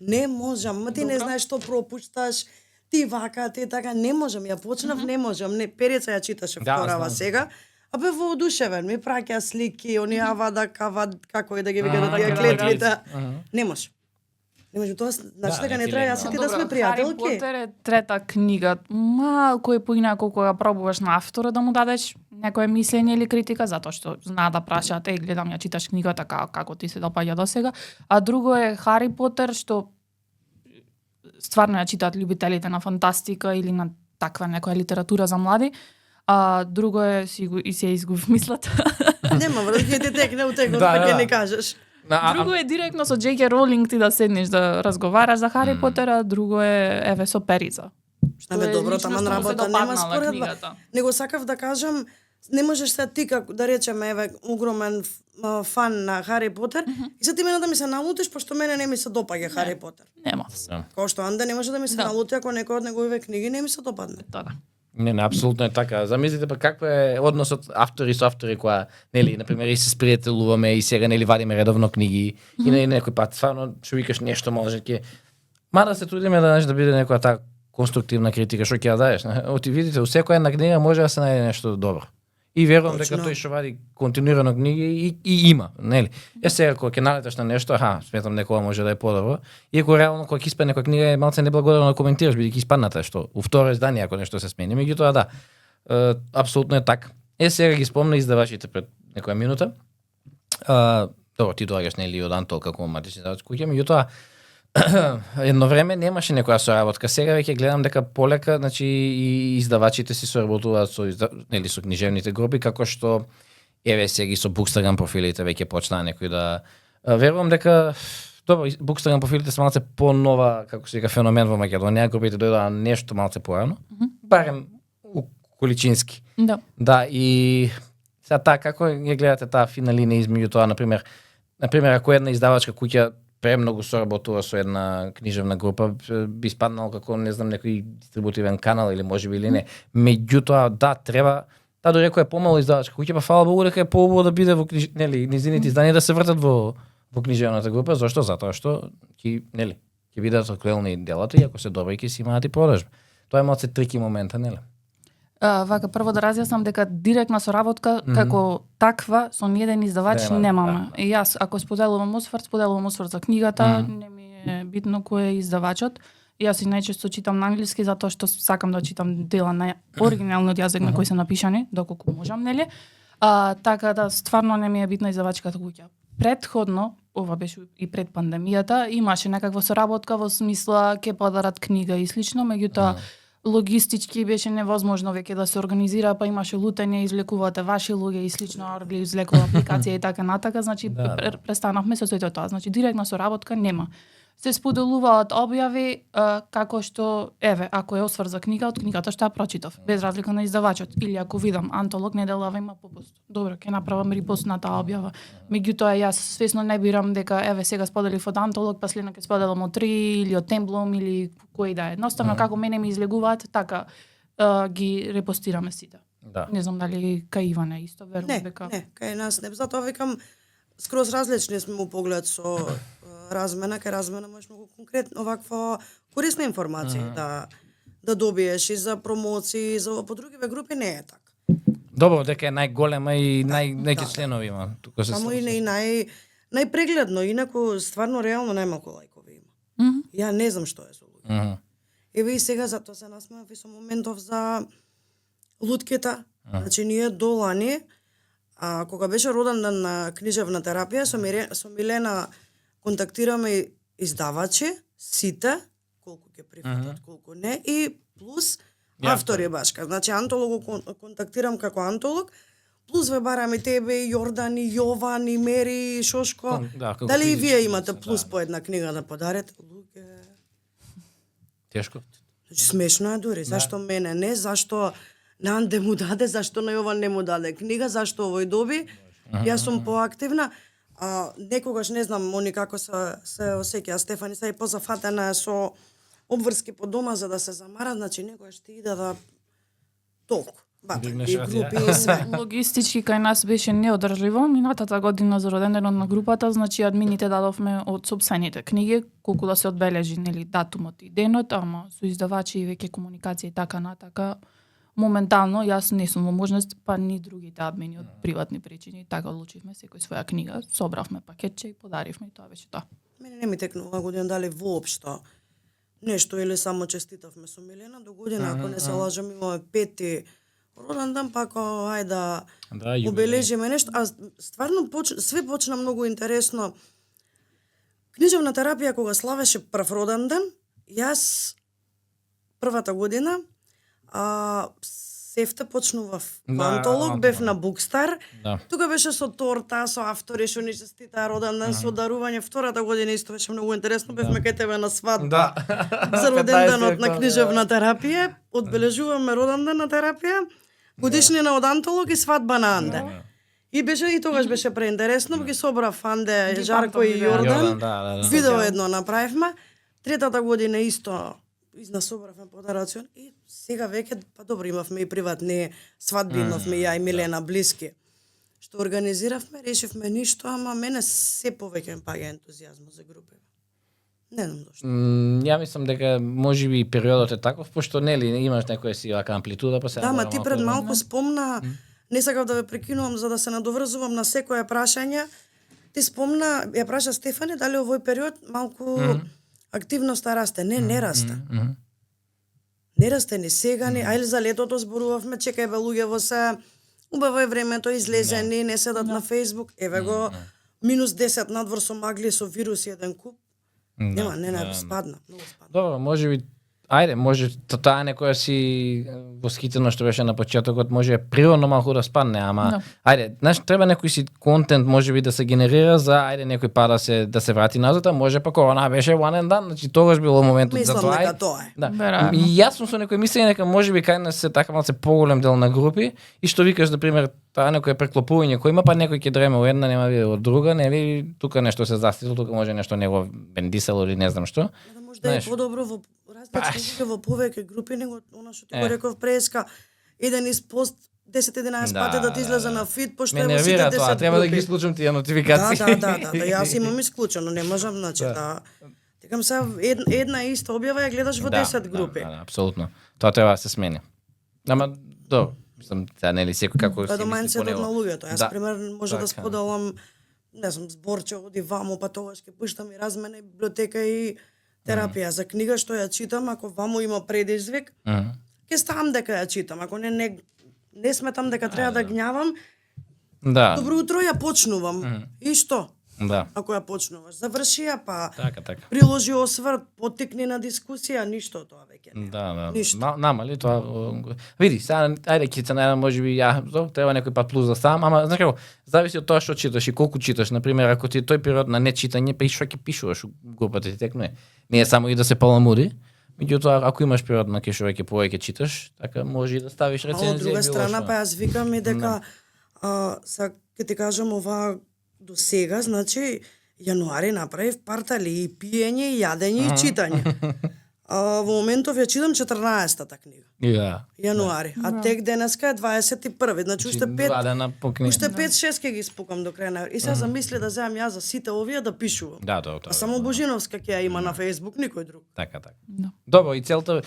Не можам, ма ти не Добро. знаеш што пропушташ, ти вака, ти така, не можам, ја почнав, не можам, не, Перица ја читаше Да, вторава знам. сега, а бе воодушевен, ми праќа слики, они авада, кавад, како и да ги вика Ага, да тие да, клетвите. Ага. Не може. Не може, тоа значи Да, дека не не ти треба, легна. јас и ти да сме Хари пријателки. Потер е трета книга. Малку е поинако кога пробуваш на автора да му дадеш некое мислење или критика, затоа што знаа да прашаат, гледам ја читаш книгата како ти се допаѓа досега. А друго е Хари Потер, што стварно ја читаат љубителите на фантастика или на таква некоја литература за млади. А друго е и се изгубив мислата. Нема врски ти текне утекот, Да, па ќе да. не кажеш. Друго е директно со J.K. Rowling ти да седнеш да разговараш за Хари Потер, а друго е еве со Перица. Абе добро, лично таман што му се работа допаднала нема споредба. книгата. Него сакав да кажам, не можеш се ти како да речеме еве огромен фан на Хари Потер и се ти мене да ми се налутиш пошто мене не ми се допаѓа Хари Потер. Нема. Као што Анде не може да ми се Да. налути ако некој од неговите книги не ми се допадне. Тоа да. Не, апсолутно е така. Замислите па каква е односот автори со автори која, нели, на пример и се спријателуваме и сега нели вадиме редовно книги и на некој пат стварно што викаш нешто може ќе мада се трудиме да биде некоја таа конструктивна критика што ќе ја дадеш. Оти видите, у секоја една книга може да се најде нешто добро. И верувам дека Точно. тој што вади континуирано книги и има, нели? Сега кога ќе налеташ на нешто, сметам некоја може да е подобро. Иако реално кога ќе испадне некоја книга е малце неблагодарно да коментираш бидејќи испадната што у второ издание ако нешто се смени, меѓутоа да. Апсолутно е така. Сега ги спомна издавачите пред некоја минута. Добро, ти доаѓаш нели од Антол како матични издавач куќа, меѓутоа едно време немаше некоја соработка. Сега веќе гледам дека полека, значи и издавачите си соработуваат со нели со книжевните групи како што еве сега и со Bookstagram профилите веќе почнаа некои да верувам дека добро, Bookstagram профилите се малце понова, како се вика, феномен во Македонија, групите дојдоа нешто малце порано, барем количински. Да. Да, и сега како ја гледате таа фина линија измеѓу тоа, на пример ако една издавачка куќа премногу соработува со една книжевна група, би спаднал како не знам некој дистрибутивен канал или можеби или не. Меѓутоа да треба дури ако е помало издавачка куќа, па фала Богу дека е поубаво да биде во нели низините изданија да се вртат во книжевната група, зашто? Затоа што ќе бидат актуелни делата и ако се добри ќе си имаат и продажба. Тоа е малце трики момента, нели? Вака прво да разјаснам дека директна соработка како таква со ниеден издавач Нема, немаме. И јас ако споделувам осврт за книгата, не ми е битно кој е издавачот. Јас и најчесто читам на англиски затоа што сакам да читам дела на оригиналниот јазик на кој се напишани, доколку можам, нели? Така да стварно не ми е битна издавачката куќа. Предходно, ова беше и пред пандемијата, имаше некаква соработка во смисла ќе подарат книга и слично, меѓутоа логистички беше невозможно веќе да се организира, па имаше лутење, излекувате ваши луѓе и слично, Оргли излекува апликација и така натака, значи престанавме со сето тоа. Значи директна соработка нема. Се споделуваат објави како што еве, ако е осврт за книга, од книгата што ја прочитав, без разлика на издавачот, или ако видам Антолог неделава има попуст. Добро, ќе направам репост на таа објава. Меѓутоа јас свесно не бирам дека еве сега споделив од Антолог, па следно ќе споделам од 3 или од Темблом или кој да е. Едноставно како мене ми излегуваат, така ги репостираме сите. Да. Не знам дали кај Ивана исто, верувам дека. Не, кај нас не. Затоа викам скроз различни сме у поглед со размена, кај размена можеш многу конкретно оваква корисна информација да добиеш и за промоции, и за по другиве групи не е така. Добро, дека е најголема и неки членови има. Тука се Само и најпрегледно, инаку стварно реално најмалку лајкови има. Ја не знам што е со луѓе. Еве и сега затоа се насмеав и со моментов за лутките. Значи ние до лани, кога беше роден ден на книжевна терапија, со Милена контактираме издавачи, сите, колку ќе прифатат, колку не, и плюс Автори башка. Значи антолог го контактирам како антолог, плюс ве барам и тебе, и Јордан, и Јован, и Мери, и Шошко. како Дали и вие физички имате лица, плюс по една книга да подарите? Луѓе, Тешко. значи смешно е дури. Зашто мене не? Зашто на Анде му даде? Зашто на Јован не му даде книга? Зашто овој доби? Јас сум поактивна. Некогаш не знам они како се осеќа Стефани, се и позафатена е со обврски по дома за да се замара, значи некогаш ти иде да толку. Дигнеш И рација. групи и све. Логистички кај нас беше неодржливо. Минатата година за роденденот на групата, значи админите дадовме од сопствените книги, колку да се одбележи нели датумот и денот, ама со издавачи и веќе комуникација и така натака. Моментално јас не сум во можност, па ни другите админи од приватни причини, така одлучивме секој своја книга, собравме пакетче и подаривме и тоа беше тоа. Мене не ми текнува година дали воопшто нешто или само честитавме со Милена до година, ако не се лажам, имаме 5-ти роден ден, па ако ајде Да, јубилеј. обележиме нешто, а стварно све почна многу интересно. Книжевна терапија кога славеше прв роден ден, јас првата година сефте почнував Да, антолог, бев на Букстар. Да. Тука беше со торта, со автори што ни честитаа роден ден, со дарување. Втората година исто беше многу интересно, бевме кај тебе на свадба. Да. За роден денот на 15 книжевна терапија, одбележуваме роден ден на терапија, годишнина од антолог и свадба на Анде. И беше и тогаш беше преинтересно, ги собрав Анде, Жарко и Јордан. да. Видео едно направивме. Третата година исто изнасобравме подарацион и сега веќе па добро имавме и приватни свадби, имавме ја и Милена блиски. Што организиравме, решивме ништо, ама мене се повеќе ми паѓа ентузијазмот за групи. Не знам зашто. Ја мислам дека можеби и периодот е таков, пошто нели имаш некоја си вака амплитуда, па се Да, ма ти пред малку спомна, не сакав да ве прекинувам за да се надоврзувам на секое прашање. Ти спомна, ја праша Стефани дали овој период малку активноста расте. Не расте. Не расте ни сега, ни ајде за летото зборувавме, чекај бе луѓе во се, убаво е времето, излезени, не седат на Facebook, еве го минус 10 надвор со магли, со вирус еден куп. Нема, не, спадна, многу спадна. Добро, можеби може таа некоја си восхитено што беше на почетокот, може природно малку да спадне, ама знаеш, треба некој си контент можеби да се генерира за некој па да се врати назад, а може па корона беше one and done, значи тогаш било моментот за Мислам тоа. дека тоа е. Да. И јас сум со некој мислење дека можеби кај нас се така малце поголем дел на групи и што викаш на пример таа некој преклопување кој има, па некој ќе дреме во една, нема виде од друга, нели тука нешто се застило, тука може нешто него бендисело или не знам што. Да може да е подобро во различни во повеќе групи него она што ти го реков преска еден испост 10-11 пати да ти излезе на фид, пошто е во сите 10 тоа, треба да ги групи. исклучам тие нотификации. Да, јас имам исклучено, не можам, значи да. Текам се една иста објава ја гледаш во 10 групи. Да, апсолутно. Тоа треба да се смени. Ама добро, мислам, нели секој како Па до мајндсетот на луѓето. Јас пример може да така. споделам, не знам, зборче оди ваму, па тогаш ќе пуштам и размена и библиотека и терапија за книга што ја читам, ако ваму има предизвик, ќе ставам дека ја читам. Ако не сметам дека треба да гњавам, Да. добро утро, ја почнувам. И што? Да. Ако ја почнуваш, заврши ја, па Така. приложи осврт, поттикни на дискусија, ништо од тоа веќе не. Да. Ништо. Намали тоа. Види, сега ајде ќе се најдам можеби треба некој пат плюс да ставам, ама знаеш како, зависи од тоа што читаш и колку читаш. На пример, ако ти тој период на нечитање, па и што ќе пишуваш, групата ти текне. Не е само и да се паламуди. Меѓутоа, ако имаш период на кешо веќе повеќе читаш, така може и да ставиш рецензија. А од друга страна, па јас викам и дека сега ќе ти кажам ова до сега, значи јануари направив партали и пиење, и јадење, и читање. Во моментов ја читам 14-та книга. Јануари. А тек денеска е 21-ви, значи уште 5-6 ќе ги спукам до крај на. И сега замисли да земам јас за сите овие да пишувам. Да, тоа. А само Божиновска ќе ја има на Facebook, никој друг. Така. Добро, и целта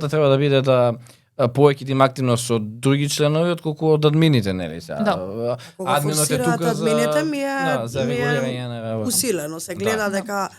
треба да биде да повеќе да има активност од други членови отколку од админите, нели сега. Да. Кога форсираат админите ми регулирање на работа. Усилено се гледа дека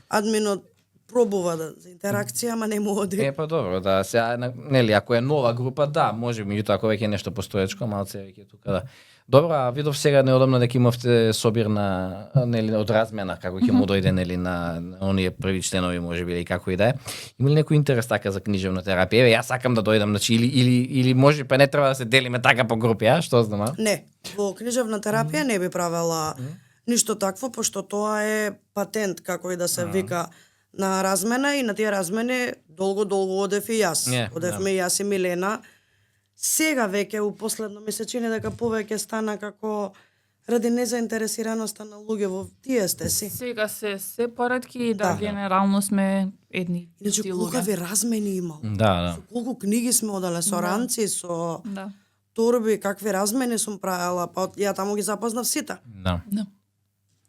админот пробува за интеракција, ама не му оди. Па добро, да, сега нели ако е нова група, да, може меѓутоа ако веќе е нешто постоечко, малце веќе тука да. Добро, а видов сега неодамна дека имавте собир на нели од размена како ќе му дојде нели на оние први членови можеби или како и да е. Има ли некој интерес така за книжевна терапија? Еве јас сакам да дојдам, значи или може па не треба да се делиме така по групи, а што знам, а? Не, во книжевна терапија не би правела ништо такво, пошто тоа е патент, како и да се вика, на размена, и на тие размени долго одев и јас. Одевме и јас и Милена. Сега веќе у последно ми се чини дека повеќе стана како ради незаинтересираноста на луѓе во тие сте си. Сега се поретки и да генерално сме едни Иначе исти колкави луѓе. размени имал. Да. Со колку книги сме одале, со ранци, со Да. торби, какви размени сум правела, па ја таму ги запознав сите. Да. Да.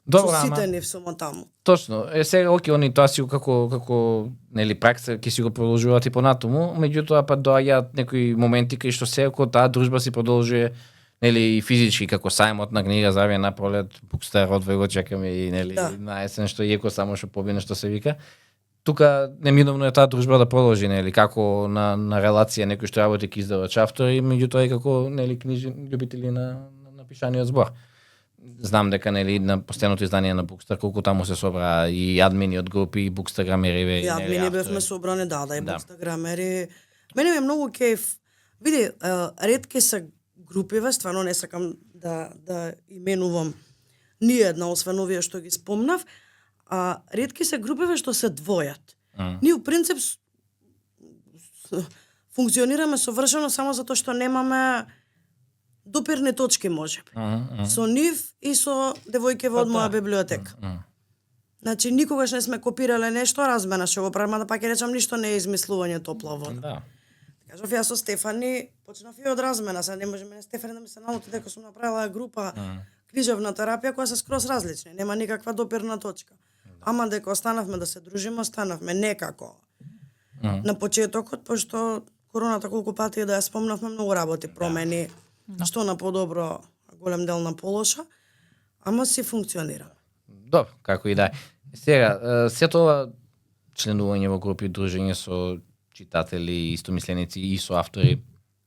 Добро, Со ама. сите нив сум таму. Точно. Сега оке они тоа си како нели пракса ќе си го продолжуваат и понатаму, меѓутоа па доаѓаат некои моменти кај што секако таа дружба си продолжува нели и физички како сајмот на книга завие на пролет, Букстар одвој го чекаме и нели на есен што иеко само што побине што се вика. Тука неминовно е таа дружба да продолжи нели како на релација некој што работи ки издавач автори, меѓутоа и како нели книжни љубители на пишаниот збор. Знам дека нели на последното издание на Букстар колку таму се собра и админи од групи и букстаграмери И админи бевме собрани, и букстаграмери. Мене ми е многу кеф. Види, ретки се групиве, стварно не сакам да именувам ни една освен овие што ги спомнав, а ретки се групиве што се двојат. Ние у принцип функционираме совршено само затоа што немаме допирни точки можеби. Со нив и со девојките од моја библиотека. Значи никогаш не сме копирале нешто, размена што го правиме, да пак ќе речам ништо не е измислување топла вода. Да. Кажав јас со Стефани, почнав и од размена, сега не може мене Стефани да ми се налути дека сум направила група книжевна терапија која се скроз различни, нема никаква допирна точка. Ама дека останавме да се дружиме, останавме некако. На почетокот, пошто короната колку пати да ја спомнавме, многу работи промени, што на подобро, голем дел на полоша, ама си функционира. Добро, како и да е. Сега, сето ова членување во групи, дружење со читатели, истомисленици и со автори,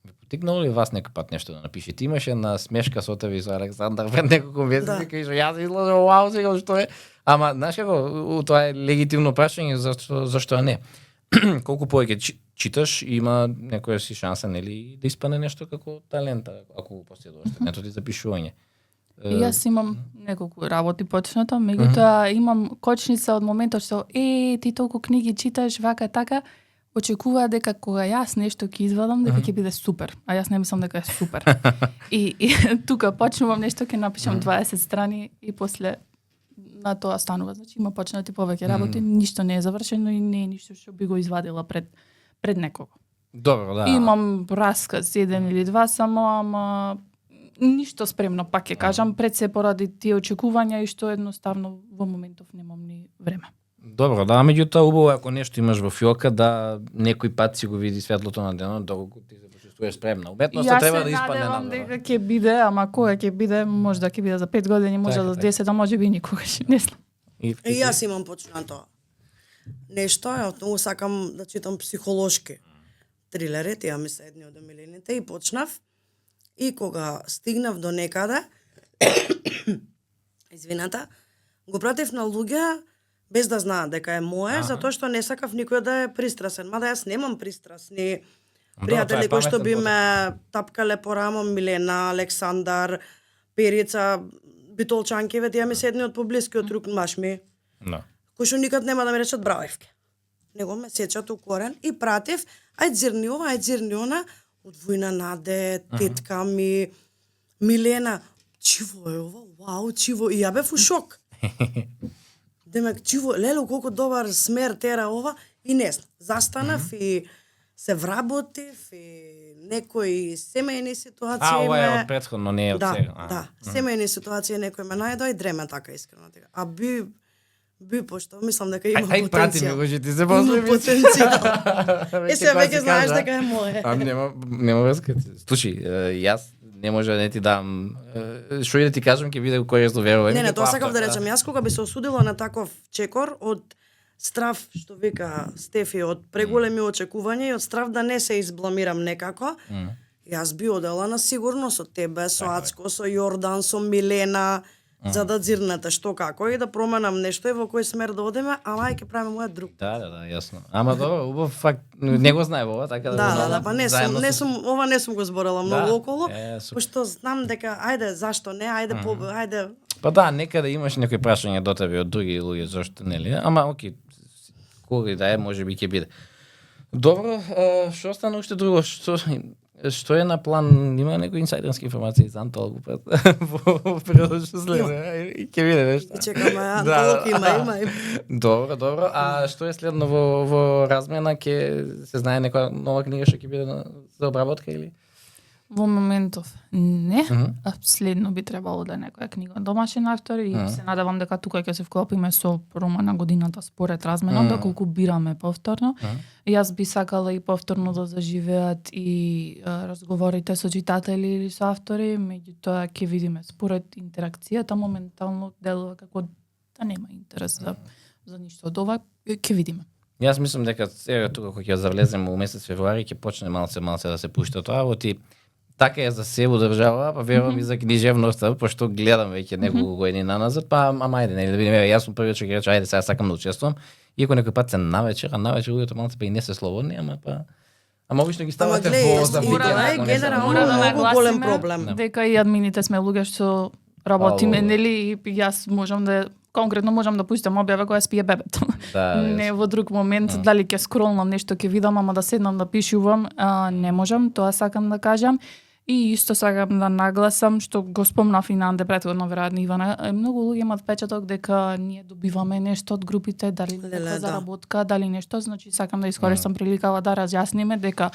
ви потикнало ли вас некој пат нешто да напишете? Имаше една смешка со тебе и со Александар пред неколку месеци, кај што јас изложил, вау, сега што е. Ама, знаеш како, тоа е легитимно прашање, зашто не? Колку повеќе читаш, има некоја си шанса, нели, да испане нешто како талента, ако го поседуваш, методи за пишување. Јас имам неколку работи почнато, меѓутоа имам кочница од моментот што ти толку книги читаш, вака така, очекува дека кога јас нешто ќе извадам, дека ќе биде супер. А јас не мислам дека е супер. и тука почнувам нешто, ќе напишам 20 страни и после на тоа станува. Значи има почнати повеќе работи, ништо не е завршено и не е ништо што би го извадила пред некого. Добро, да. Имам расказ, 1 или 2 само, ама ништо спремно, пак ќе кажам, пред се поради тие очекувања и што едноставно во моментов немам ни време. Добро, да, меѓутоа убаво ако нешто имаш во фиока да некој пат си го види светлото на денот, доколку ти се почувствуваш спремна. Уметноста треба да испадне надевам надвор. дека ќе биде, ама кога ќе биде, може да ќе биде за 5 години, може за 10, а може би никогаш, не знам. И јас имам почнато нешто, ја многу сакам да читам психолошки трилери, тие ми се едни од омилените и почнав. И кога стигнав до некаде, извината, го пратив на луѓе без да знаат дека е мое, затоа што не сакав никој да е пристрасен. Мада јас немам пристрасни пријатели кои што би ме тапкале по рамо, Милена, Александар, Перица, битолчанкиве, тие ми се едни од поблискиот рук маш ми. Да. кои што никад нема да ми речат браво Евке. Него ме сечат у корен и пратив, ајде зирни ова, ајде зирни она, од Војна Наде, тетка ми, Милена, чиво е ова, вау, чиво, и ја бев у шок. Демек, чиво, леле, колку добар смер тера ова, и не знам, застанав и се вработив, и некои семејни ситуации ова е од претходно, не е од сега. Да, семејни ситуации некој ме најдоа и дреме така искрено. А би пошто мислам дека има потенцијал. Ај прати ми го, ќе ти се Има поздрав. потенцијал. Сега веќе знаеш дека е мое. Нема врска. Слушај, јас не може да не ти дам што и да ти кажам ќе биде кој што верувам. Не, тоа сакав да речам. Јас кога би се осудила на таков чекор од страв, што вика Стефи, од преголеми очекувања и од страв да не се избламирам некако, Јас би одела на сигурно со тебе, со Така е. Ацко, со Јордан, со Милена, за да дзирнете што како и да променам нешто и во кој смер да одеме, ама ќе правиме мојот друг. Да, јасно. Ама добро, убав факт, не го знае ова, така Да, па не сум ова не сум го зборела многу околу, супер. пошто знам дека ајде зашто не, ајде. Па да, некаде имаш некои прашања до тебе од други луѓе, зашто нели? Ама окей, кога да е, можеби ќе биде. Добро, што стана уште друго? Што е на план? Има некои инсайдерски информации за Антолог во периодот што следува? И ќе биде нешто. И чекаме Антолог има. Добро. А што е следно во размена? Ќе се знае некоја нова книга што ќе биде за обработка или? Во моментов не, а следно би требало да е некоја книга домашен автор и се надевам дека тука ќе се вклопиме со роман на годината според разменот, доколку бираме повторно. Јас би сакала и повторно да заживеат и разговорите со читатели или со автори, меѓутоа ќе видиме според интеракцијата моментално делува како да нема интерес за ништо од ова, ќе видиме. Јас мислам дека сега тука кога ќе завлеземе во месец февруари ќе почне малце да се пушта тоа, оти така е за се во држава, па верувам и за книжевноста, пошто гледам веќе неколку години наназад, па ама ајде, нели да видиме, јас сум првиот што ќе рече ајде сега сакам да учествувам, иако некој пат се навечер луѓето малце па и не се слободни, ама обично ги ставате во забитие. Генерално многу голем проблем. Дека и админите сме луѓе што работиме, нели, и јас можам да конкретно можам да пуштам објава кога спие бебето. Не во друг момент, дали ќе скролнам нешто ќе видам, ама да седнам да пишувам, не можам, тоа сакам да кажам. И исто сакам да нагласам, што го спомнав и на Анде претходно, веројатно Ивана, многу луѓе имаат впечаток дека ние добиваме нешто од групите, дали некоја заработка, дали нешто, значи сакам да искористам приликава да разјасниме дека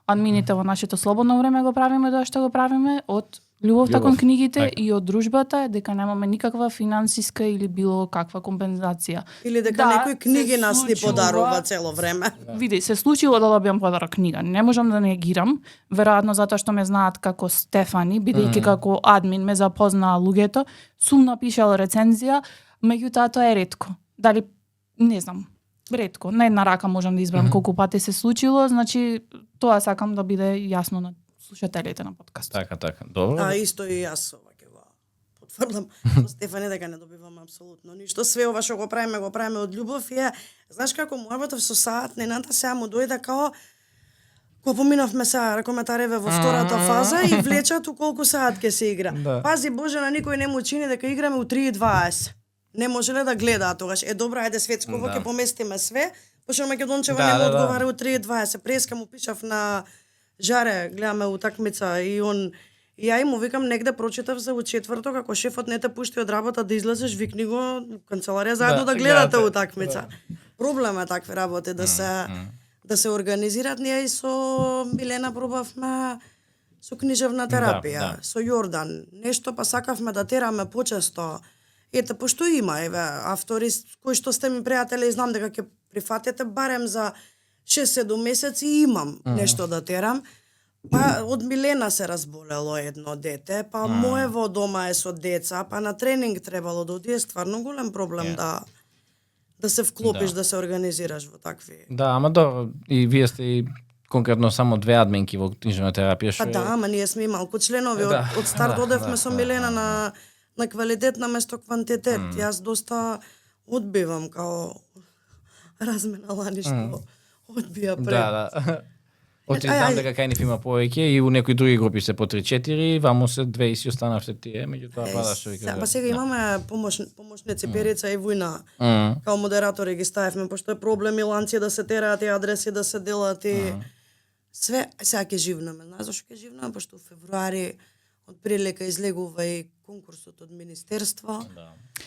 админите во нашето слободно време го правиме тоа што го правиме од љубовта кон книгите и од дружбата, дека немаме никаква финансиска или било каква компензација. Или дека некој книги нас ни подарува цело време. Види, се случило да добиам подарок книга. Не можам да негирам, веројатно затоа што ме знаат како Стефани, бидејќи како админ ме запознаа луѓето, сум напишала рецензија, меѓутоа тоа е ретко. Дали не знам, ретко. На една рака можам да избрам колку пати се случило, значи тоа сакам да биде јасно на слушателите на подкаст. Така, добро. Исто и јас ова ќе го потврдам со Стефани дека не добивам апсолутно ништо. Све ова што го правиме од љубов и знаеш како муабетов со Саат нената сега му дојде као кога поминавме сега коментареве во втората фаза и влечат колку саат ќе се игра. Пази Боже, на никој не му чини дека играме у 3:20. Не можеле да гледаат тогаш. Добро, ајде Светсково ќе поместиме све, пошто Македончева не му одговара у 3:20. Преска му пишав на Жаре, гледаме утакмица и он и ја му викам негде прочитав за четврток како шефот не те пушти од работа да излезеш, викни го канцеларија заедно да гледате утакмица. Проблем е такви работи да се организираат. Ние и со Милена пробавме со книжевна терапија, со Јордан, нешто па сакавме да тераме почесто. Ете, пошто има автори кои што сте ми пријатели и знам дека ќе прифатите барем за 6-7 месеци имам нешто да терам. Па од Милена се разболело едно дете, па моево дома е со деца, па на тренинг требало да оди, стварно голем проблем да се вклопиш, да се организираш во такви. Да, ама добро, и вие сте и конкретно само две админки во книжна терапија. Па да, ама ние сме и малку членови, од старт одевме со Милена на квалитет наместо квантитет. Јас доста одбивам као разменала ништо. Одбија пред. Да. Оти знам дека кај нив има повеќе и у некои други групи се по 3-4, ваму се 2 и си останавте тие, меѓутоа пада што ви кажа. Па сега имаме помошници Перица и Војна. Као модератори ги ставивме, пошто е проблем и ланци да се тераат и адреси да се делат и све сега ќе живнеме. Знаеш зашто ќе живнеме? Пошто во февруари од прилика излегува и конкурсот од Министерство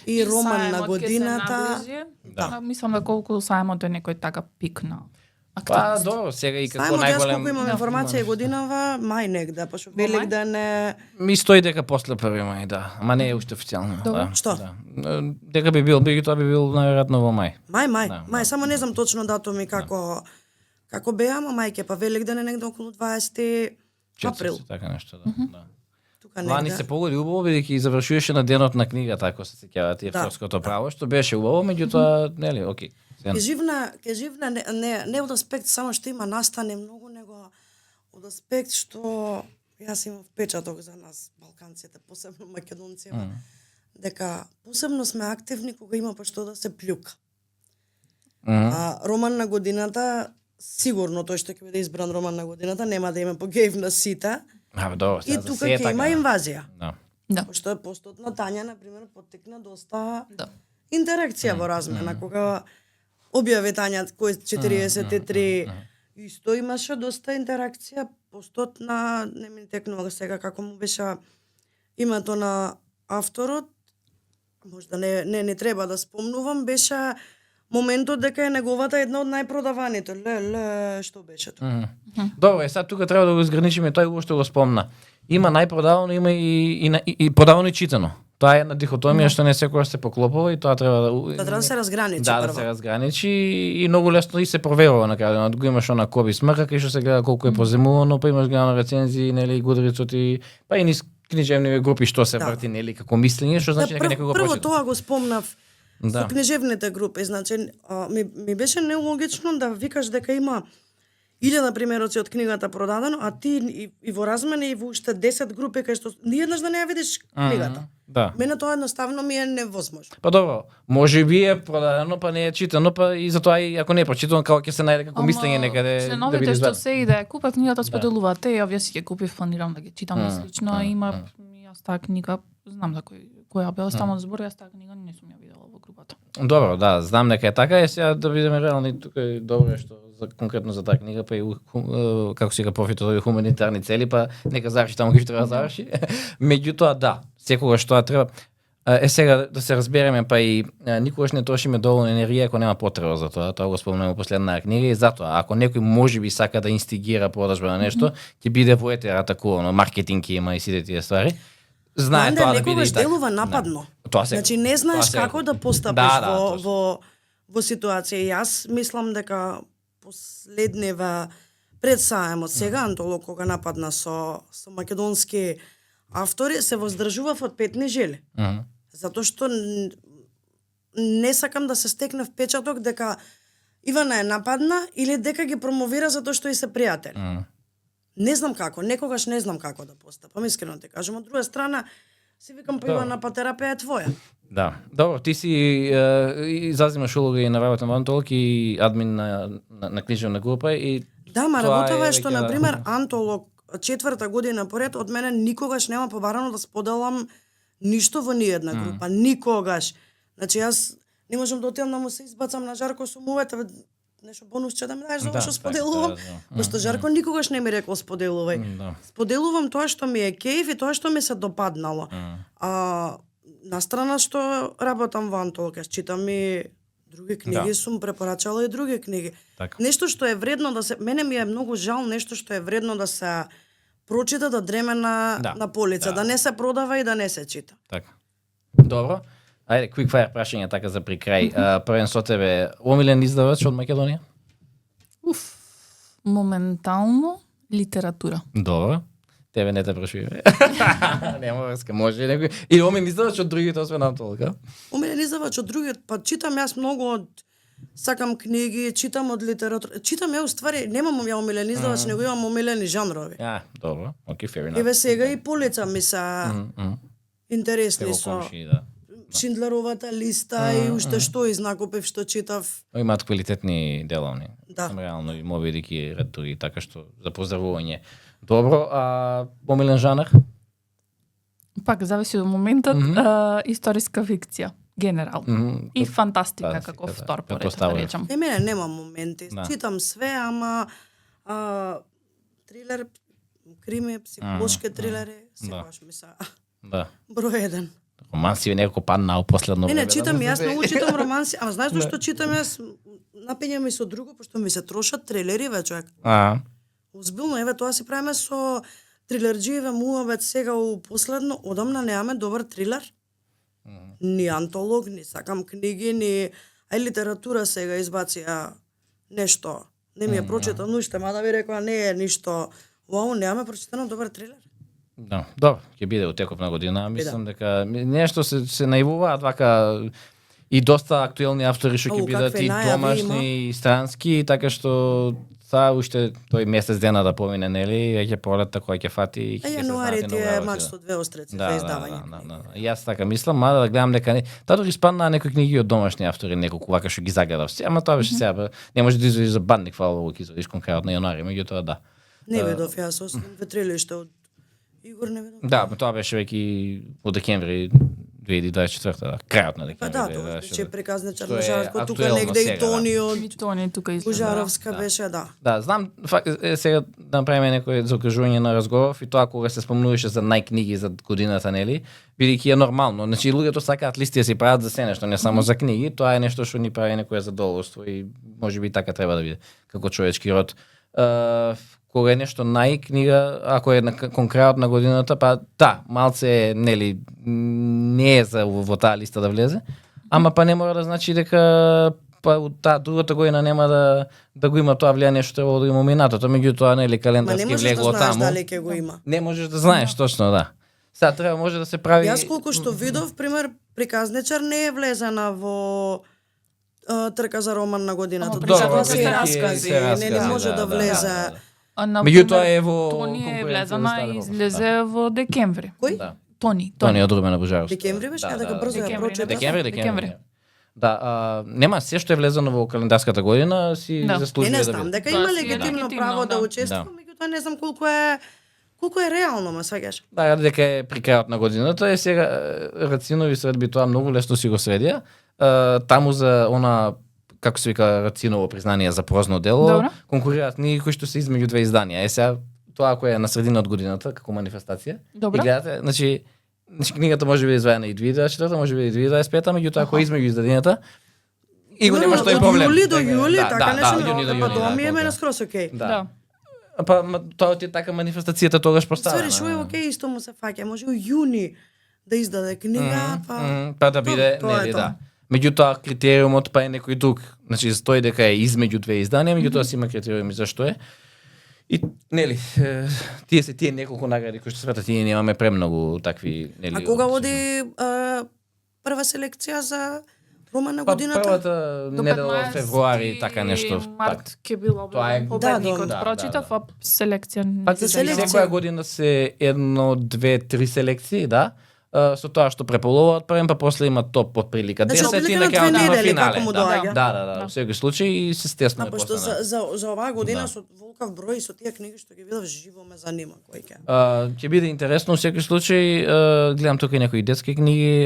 и роман на годината. Мислам дека колку сајмот е некој така пик на Па, добро, сега и како најголем... Јас имам информација годинава, мај негде, пошто Великден е... Ми стои дека после 1 мај, да, ама не е уште официјално. Што? Дека би бил, тоа би бил најверојатно во мај. Мај, само не знам точно датуми како беа, ама мајке, па Великден е негде околу 20 април. Така нешто, да. Лани се погоди убаво, бидејќи завршуваше на денот на книгата, ако се сеќавате авторското право, што беше убаво, меѓутоа, нели, окей. Ке живна не од аспект само што има настане многу, него од аспект што Јас имам впечаток за нас, балканците, посебно македонците, дека посебно сме активни кога има па што да се плюка. Роман на годината, сигурно тој што ќе биде избран роман на годината, нема да има по гејв на сите. Добро, И тука ќе има инвазија. Да. Пошто постот на Тања, например, поттекна доста интеракција во размена, кога објави Тања кој 43, исто имаше доста интеракција, постот на, не ми текнува сега како му беше името на авторот, можда не треба да спомнувам, беше моментот дека е неговата една од најпродаваните. Што беше тоа? Добро, сега тука треба да го изграничиме, тој го што го спомна. Има најпродавано, има и продавано и читано. Тоа е една дихотомија што не секогаш се поклопува и тоа треба да... Тоа треба да се разграничи прво. прво. Да се разграничи и многу лесно и се проверува на крајот. Го имаш она Коби Смрка, кај што се гледа колку е поземувано, па имаш гледано рецензии, нели, Гудрицот и па и низ книжевни групи што се врти, нели, како мислење, што значи дека некој го прво прочита. тоа го спомнав. Со книжевните групи, значи ми беше нелогично да викаш дека има 1000 примероци од книгата продадено, а ти и во размена и во уште 10 групи кај што ниеднаш да не ја видиш книгата. Да. Мене тоа едноставно ми е невозможно. Па добро, може би е продадено, па не е читано, па и затоа и ако не е прочитано, како ќе се најде како мислење некаде да членовите биде што извадено. се и да ја купат книгата споделуваат, јас си ќе купив, планирам да ги читам и слично, има јас таа книга, знам за која бе останал збор, јас таа книга не сум ја видела во групата. Добро, да, знам дека е така, и сега да бидеме реални, тука е добро што конкретно за таа книга, па и како си га профитот од хуманитарни цели, па нека заврши таму кај што треба да заврши. Меѓутоа да, секогаш тоа треба. Сега да се разбереме, па и никогаш не трошиме доволно енергија ако нема потреба за тоа. Тоа го спомнуваме во последната книга и затоа ако некој можеби сака да инстигира продажба на нешто, ќе биде во етер атакувано, маркетинг има и сите тие ствари. Знае тоа да биде и така. Делува нападно. Значи не знаеш како да постапиш во ситуација. Јас мислам дека последнива пред саемот сега антолог кога нападна со македонски автори се воздржував од 5 нежели. Затоа што не сакам да се стекне впечаток дека Ивана е нападна или дека ги промовира затоа што и се пријатели. Не знам како, некогаш не знам како да постапам, искрено те кажам. Од друга страна, си викам, па Ивана, па терапија е твоја. Да. Добро, ти си зазимаш улога и на работен антолог и админ на книжевна група и да, ма работава е што, например, антолог 4-та година поред од мене никогаш нема побарано да споделам ништо во ниедна група, никогаш. Значи јас не можам да отидам да му се избацам на Жарко со мовете, нешто бонусче да ми дадеш за ова што споделувам. Пошто Жарко никогаш не ми рекол споделувај. Споделувам тоа што ми е кејф и тоа што ми се допаднало. На страна што работам во антолог, јас читам и други книги, сум препорачала и други книги. Нешто што е вредно да се, мене ми е многу жал нешто што е вредно да се прочита, да дреме на полица, да не се продава и да не се чита. Така. Добро. Ајде, quick fire прашања така за при крај. Првен со тебе, омилен издавач од Македонија? Моментално литература. Добро. Тебе не те прашуваме. Нема врска, може некој. И омилен издавач од другите освен антолога? Омилен издавач од другите, па читам јас многу од сакам книги, читам од литература. Читам ја уствари, немам ја омилен издавач, него имам омилени жанрови. Добро. Окей, fair enough. Еве сега и полица ми се интересни со Шиндлеровата листа и уште што изнакупив што читав. Имаат квалитетни деловни. Да. Реално и Моби Дик и Ред Тури, така што за поздравување. Добро, омилен жанр? Пак зависи од моментот, историска фикција, генерално. И фантастика како втор поред, да речам. Мене нема моменти. Читам све, ама трилер, крими, психолошки трилери, секогаш ми се број еден. Романси некако паднаа последно време. Не, читам, јас многу читам романси, ама знаеш што читам јас? Напињам и со друго, пошто ми се трошат трилери, човек. Озбилно, еве, тоа си правиме со трилерџиеве муабет сега у последно, одамна немаме добар трилер. Ни антолог, ни сакам книги, ни литература сега избација нешто. Не ми е прочитано уште, мада би рекла не е ништо. Вау, немаме прочитано добар трилер. Да, добро, ќе биде у текот на година. Мислам дека нешто се најавуваат вака и доста актуелни автори што ќе бидат и домашни и странски, така што Са уште тој месец дена да помине, нели, ќе пролета кој ќе фати и А ќе се јануари знаете ти на е работи, мач да. со 2 остреци Да, за да, издавање. да. Јас така мислам, мада да гледам дека таа дори спадна некои книги од домашни автори, неколку вака што ги загледав си, ама тоа беше сега, бе, не може да излезеш за бандник, фала Богу, ќе излезеш конкретно на јануари, меѓутоа да. Не видов јас, освен ветрилиште од Игор не видов. Да, тоа беше веќе од декември 2024, да, крајот на Па декември. да, тоа што- че приказничар што е на Жарко, тука актуелно негде сега, и Тони да. од И Тони тука излезе. Бужаровска беше, да. Да, знам, сега да направиме некој закажување на разговоров и тоа кога се спомнуваше за најкниги за годината, нели, бидејќи е нормално. Значи луѓето сакаат листи да си прават за се нешто, не само за книги, тоа е нешто што ни прави некое задоволство и можеби така треба да биде како човечки род. Кога е нешто најкнига, ако е конкретно на годината, па да, малце нели не е за во таа листа да влезе, ама па не мора да значи дека па таа другата година нема да го има тоа влијание што требало да има минатото, меѓутоа нели Ма не календарски можеш да влегло знаеш таму. дали ќе го има. Не можеш да знаеш точно, да. Сега треба може да се прави. Јас колку што видов, пример, приказничар не е влезена во трка за роман на годината. Ама Тоа добро, се се разкази, не може да влезе. А на Меѓутоа е во Тони е конкуренција влезена за и Стари излезе во декември. Кој? Да. Тони. Тони од Румен Божаров. Декември беше, дека брзо ја Декември, прочитав. Декември. Да, нема се што е влезено во календарската година си Да. заслужува Не да знам биде. дека Тоа има си е легитимно легитимно, право да да. учествува, меѓутоа не знам колку е реално, ма сваќаш. Да, дека е при крајот на годината, сега Рацинови средби тоа многу лесно си го средија. Таму за она како се вика Рациново признание за прозно дело, Добро. конкурираат книги кои што се измеѓу две изданија. Сега тоа ако е на средина од годината како манифестација, Добро. и гледате, значи книгата може би изведена и 2024, може би и 2025, меѓутоа ако е измеѓу изданијата и го немаш тој Од проблем. јули до Дека- јули, да, така да, нешто, да, јуни до па јуни, тоа ми е да, мене да. скрос окей. Да. Па тоа ти е така манифестацијата тогаш поставена. Свари, шо е окей, исто му се фаќа. Може у јуни да издаде книга, па... Па да биде, Тоа е нели тоа. да. Меѓутоа критериумот па е некој друг. Значи стои дека е измеѓу две изданија, меѓутоа си има критериуми зашто е. И нели, тие неколку награди кои што света тие немаме премногу такви, нели. А кога оди прва селекција за роман на па годината? првата До недела од 15 февруари така нешто. Март ќе било Тоа е- објавен победникот. да, Прочитав, да. а селекција не Па се за селекција. секоја година се 1, 2, 3 селекции, да. Со тоа што преполуваат првен, па после има топ од прилика. Значи, 10 и отприлike на на две крајот има недели финале. како му Да, доаѓа. да, во секој случај и се стеснува А пошто после. за оваа година Да. со волкав број и со тие книги што ги видов живо ме занима кој ќе. Ќе биде интересно во секој случај. Гледам тука и некои детски книги.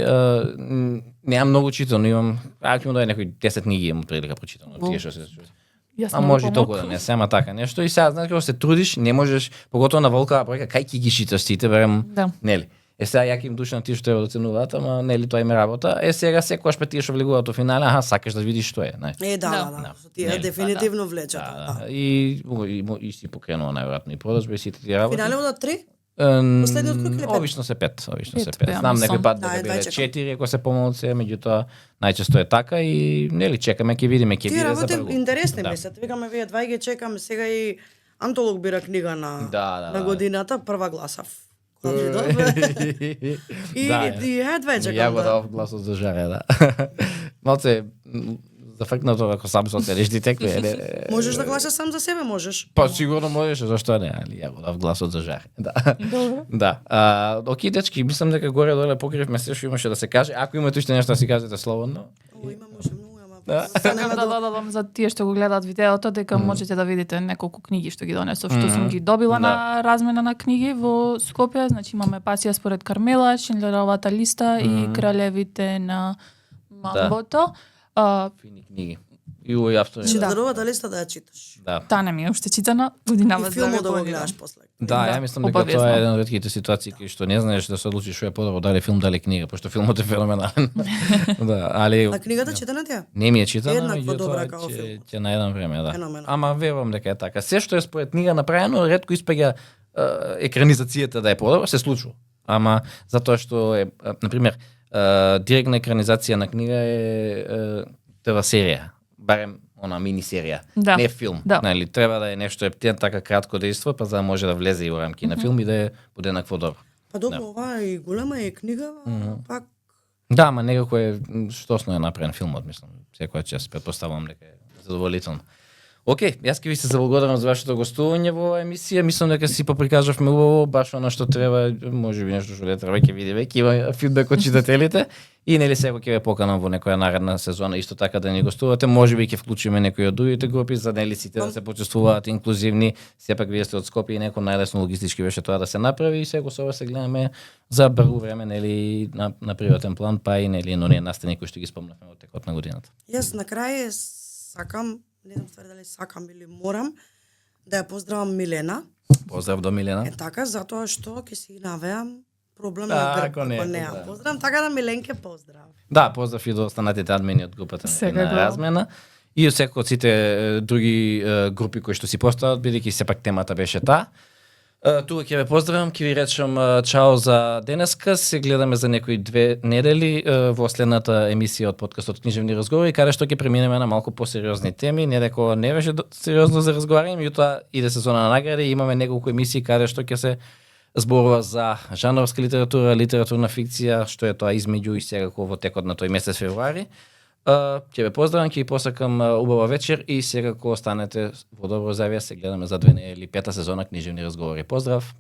Немам многу читано, имам ќе му дај некои 10 книги имам прилика прочитано. Тие што се случи. Јас А многу може и помалку. толку да не се, ама така нешто. И сега знаеш кога се трудиш, не можеш, поготово на волкава бројка, кај ќе ги читаш сите, барем, Да. нели. Сега јаки им души на тие што треба да оценуваат, ама нели тоа им е работа. Сега секогаш па тие што влегуваат во финале, сакаш да видиш што е, знаеш. Да, Да. да. Со тие Нели? дефинитивно влечат. Да, Да. и си покренува најверојатно и продажби и сите тие работи. Финале од 3? Ем, Последниот круг или пет? Обично се 5, обично се Пет, 5. па, Знам ама некој сам. пат Да, дека едва биле чекам. 4 ако се помалце, меѓутоа најчесто е така и нели чекаме ќе видиме ќе Тие биде за работи прво. интересни Да. ми се. Викаме вие два ги чекаме сега и Антолог бира книга на Да. годината, прва гласав. Кога видов. И едва Ја чекам. го Да. дав гласот за жаре, да. Малце зафркнато ако сам соцелиш ти текве. Можеш да гласаш сам за себе, можеш. Па сигурно можеш, зашто не, али ја го дав гласот за жаре. Да. Добро. Да. Окей, дечки, мислам дека горе доле покривме се што имаше да се каже. Ако имате уште нешто да си кажете слободно. О, има може многу, ама Да. Сакам да додадам за тие што го гледаат видеото дека можете да видите неколку книги што ги донесов, што сум ги добила на размена на книги во Скопје, значи имаме Пасија според Кармела, Шиндлеровата листа и Кралевите на Мамбото. Фини книги. И овој автори. Шиндлеровата листа да ја читаш. Да. Таа не ми е уште читана, годинава И филмот да го гледаш после. Да, ја мислам дека обавезно. тоа е една од ретките ситуации кај што не знаеш да се одлучиш што е подобро, дали филм, дали книга, пошто филмот е феноменален. Да, али А книгата читана ти ја? не ми е читана, Еднакво добра меѓутоа како филмот. ќе најдам време, да. Феноменално. Ама верувам дека е така. Се што е според книга направено, ретко испаѓа екранизацијата да е подобра, се случува. Ама затоа што е, на пример, директна екранизација на книга е ТВ серија, барем она мини серија, Да. не филм. Да. Нели, треба да е нешто ептен така кратко дејство, па за да може да влезе и во рамки на филм и да е буде еднакво добро. Па добро, ова е и голема е книга, пак Да, ама некако е штосно е направен филмот, мислам. Секоја час предпоставувам дека е задоволително. Океј, јас ќе ви се заблагодарам за вашето гостување во оваа емисија. Мислам дека си поприкажавме убаво баш она што треба, можеби нешто што не треба, ќе види веќе има фидбек од читателите и нели секој ќе ве поканам во некоја наредна сезона исто така да ни гостувате. Можеби ќе вклучиме некои од другите групи за нели сите да се почувствуваат инклузивни. Сепак вие сте од Скопје и некој најлесно логистички беше тоа да се направи и сега со ова се гледаме за брзо време нели на приватен план, па и нели но не настани кои што ги спомнавме во текот на годината. Јас на крај сакам, не знам ствари дали сакам или морам, да ја поздравам Милена. Поздрав до Милена. Така, затоа што ќе си навеам проблем Да, на грб, ако не, неа. да. Поздравам, така да Миленке поздрав. Да, поздрав и до останатите админи од групата Секако. на размена. И од секој од сите други групи кои што си постават, бидејќи сепак темата беше таа. Тука ќе ве поздравам, ќе ви речам чао за денеска. Се гледаме за некои 2 недели во следната емисија од подкастот Книжевни разговори, каде што ќе преминеме на малку посериозни теми, не дека не беше сериозно за разговарање, меѓутоа иде сезона на награди, имаме неколку емисии каде што ќе се зборува за жанровска литература, литературна фикција, што е тоа измеѓу и секако во текот на тој месец февруари. Ќе ве поздравам, ќе ви посакам убава вечер и секако останете во добро здравје, се гледаме за 2 недели, 5-та сезона Книжевни разговори. Поздрав!